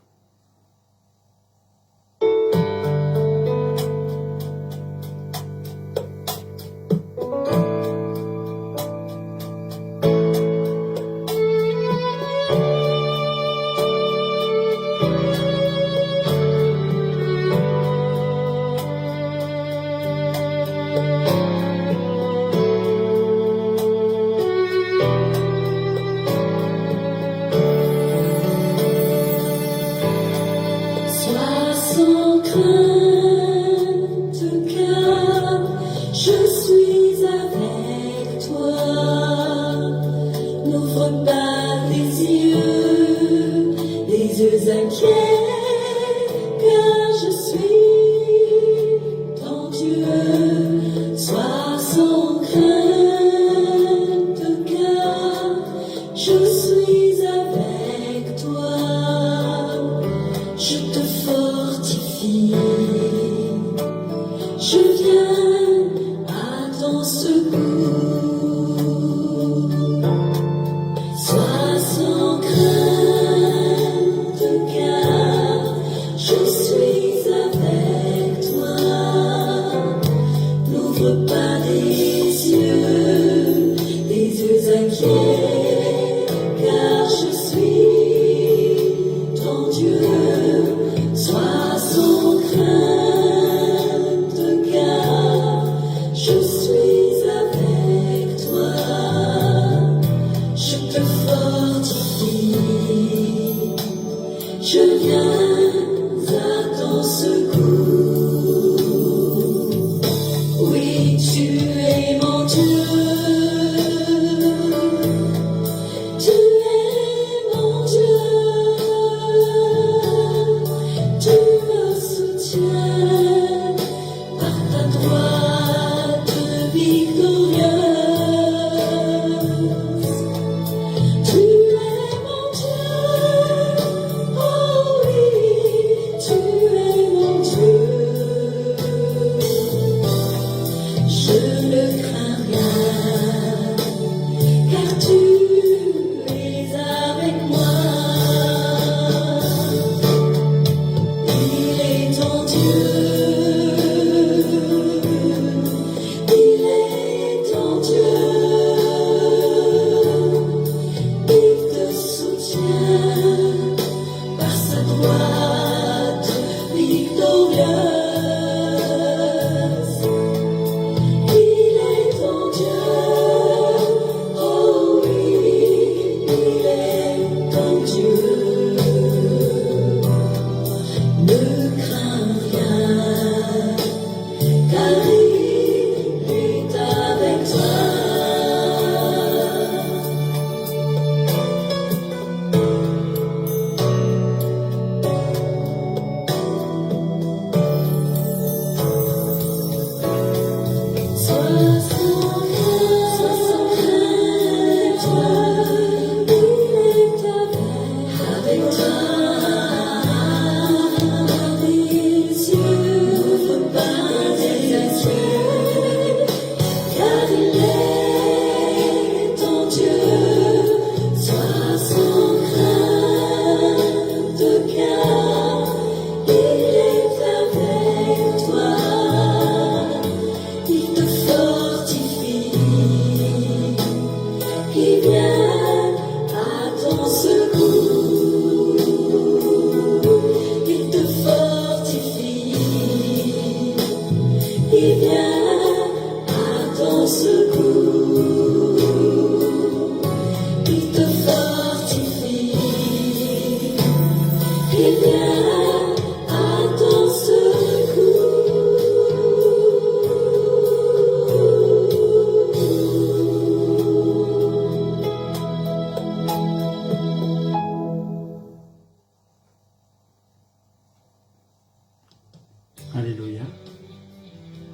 Aleloia.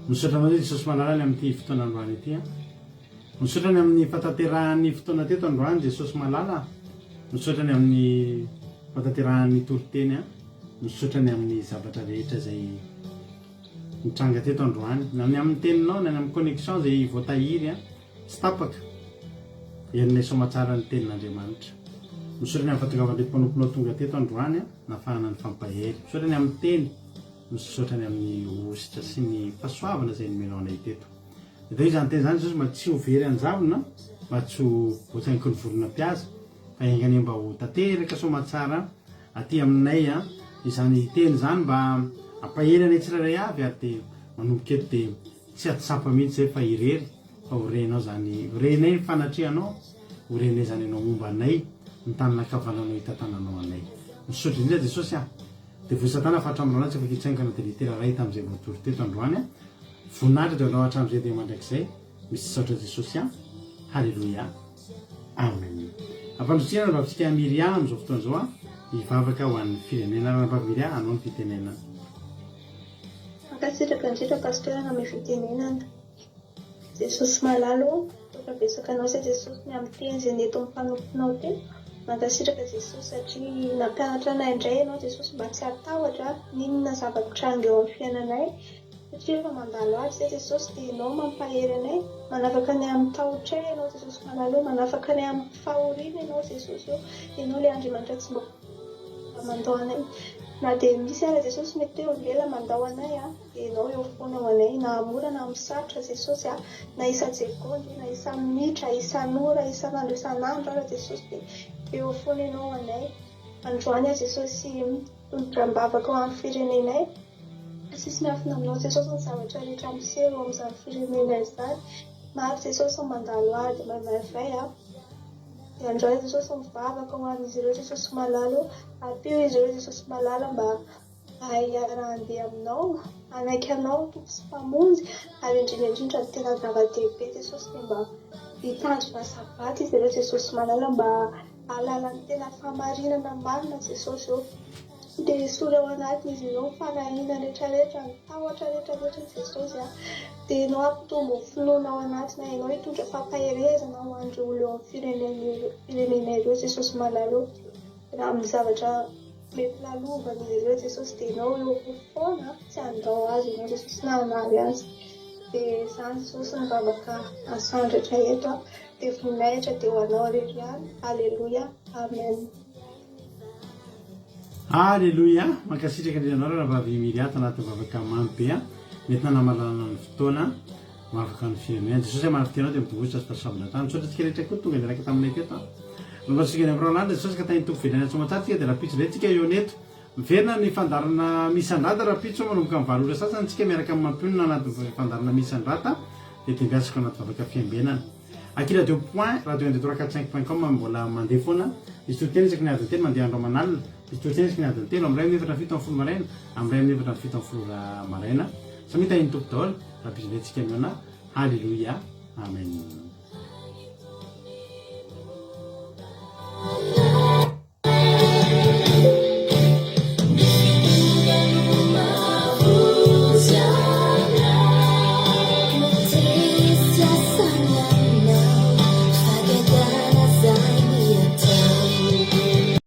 Misaotra anao Jesosy malala ny amin'ity fotoana androany ity an. Misaotra ny amin'ny fahatanterahan'ny fotoana teto androany Jesosy malala. Misaotra ny amin'ny fahatanterahan'ny toriteny an. Misaotra ny amin'ny zavatra rehetra izay nitranga teto androany. Na ny amin'ny teninao na ny amin'ny connexion izay voatahiry an. Tsy tapaka. Henonay soamatsara ny tenin'Andriamanitra. Misaotra ny amin'ny fahatongavan'ireto mpanomponao tonga teto androany an, nafahana nifampahery. Misaotra ny amin'ny teny. Misaotra ny amin'ny hosotra sy ny fahasoavana izay nomenao anay teto. Dia izany teny izany Jesosy mba tsy ho very an-javona, mba tsy ho voatsaingoky ny vorona mpihaza, fa enga anie mba ho tanteraka soamatsara aty aminay izany teny izany mba hampahery anay tsirairay avy ary dia manomboka eto dia tsy hatsapa mihitsy izay fa irery fa ho renao izany, ho renay ny fanatrehanao, ho renay izany ianao momba anay, ny tanana ankavananao hitantananao anay. Misaotra indrindra Jesosy a! Devoly satana fa hatramin'ny androany tsy afaka hitsaingoka na dia litera iray tamin'izay voatory teto androany a! Voninahitra dia ho anao hatramin'izay dia mandrakizay. Misaotra Jesosy a! Haleloia! Amen. Ampandrotsiana ny vavintsika Myria amin'izao fotoana izao a! Hivavaka ho an'ny firenena. Ranabavy Myria, anao ny fitenenana. Mankasitraka indrindra Pasteur nanome fitenenana. Jesosy malala ô, misaotra betsaka anao izay Jesosy ny amin'ny teny izay nentin'ny mpanomponao teto. Mankasitraka Jesosy satria nampianatra anay indray ianao Jesosy mba tsy hatahotra n'inona zava-mitranga eo amin'ny fiainanay satria rehefa mandalo ady izay Jesosy dia ianao mampahery anay, manafaka anay amin'ny tahotray ianao Jesosy malala ô, manafaka anay amin'ny fahoriana ianao Jesosy ô, ianao ilay Andriamanitra tsy mba mandao anay na dia misy ara Jesosy mety hoe olombelona mandao anay a. Ianao eo foana ho anay na mora na amin'ny sarotra Jesosy a, na isan-tsegondy io na isa-minitra, isan'ora, isan'andro isan'andro ara Jesosy dia eo foana Ianao ho anay. Androany aho Jesosy mitondra am-bavaka ho an'ny firenenay. Tsisy miafina aminao Jesosy ny zavatra rehetra miseho eo amin'izany firenenay izany. Maro Jesosy ny mandalo ady maimaivay a. Dia androany Jesosy mivavaka ho an'izy ireo Jesosy malala o. Ampio izy ireo Jesosy malala mba Ahay hiara-handeha aminao, hanaiky anao ho Tompo sy Mpamonjy, ary indrindra indrindra ny tena zava-dehibe Jesosy dia mba hitandrina Sabata izy ireo Jesosy malala mba hahalala ny tena fahamarinana marina Jesosy ô. Dia esory ao anatin'izy ireo ny fanahiana rehetra rehetra, ny tahotra rehetra rehetra Jesosy a. Dia ianao hampitombo ny finoana ao anatiny, ianao hitondra fampaherezana ho an'ireo olona eo amin'ny firenena firenena ireo Jesosy malala ô. Raha amin'ny zavatra mety lalovan'izy ireo Jesosy dia ianao eo foana tsy handao azy ianao Jesosy na hanary azy. Dia izany Jesosy ny vavaka asandratra eto a. Dia voninahitra dia ho anao irery ihany. Aleloia. Amen. Aleloia! Mankasitraka indrindra anao Ranabavy Miria tanatin'ny vavaka mamy be a! Nentina namaranana ny fotoana. Mahafaka ny firenena. Jesosy manafy tenao dia mitovozitra sy fahasoavana hatrany. Misaotra antsika rehetra koa tonga niaraka taminay teto an. Nombatsika any amin'ny Rolanda Jesosy ka tahin'ny Tompo velona soamantsara tsika dia rahampitso indray tsika eo eto. Miverina ny fandaharana Misandrata rahampitso manomboka amin'ny 8 ora sasany tsika miaraka amin'ny mampionona anatin'ny fandaharana Misandrata dia dimbiasiko anaty vavaka fiambenana. Aky radio point radio un deux trois quatre cinq point com mbola mandeha foana. Misy toriteny isaky ny adiny telo mandeha andro aman'alina. Misy toriteny isaky ny adiny telo amin'ny iray amin'ny efatra amin'ny fito amin'ny folo maraina, amin'ny iray amin'ny efatra amin'ny fito amin'ny folo ora maraina. Samia tahin'ny Tompo daholo. Raha bizina tsika mihaona. Haleloia. Amen.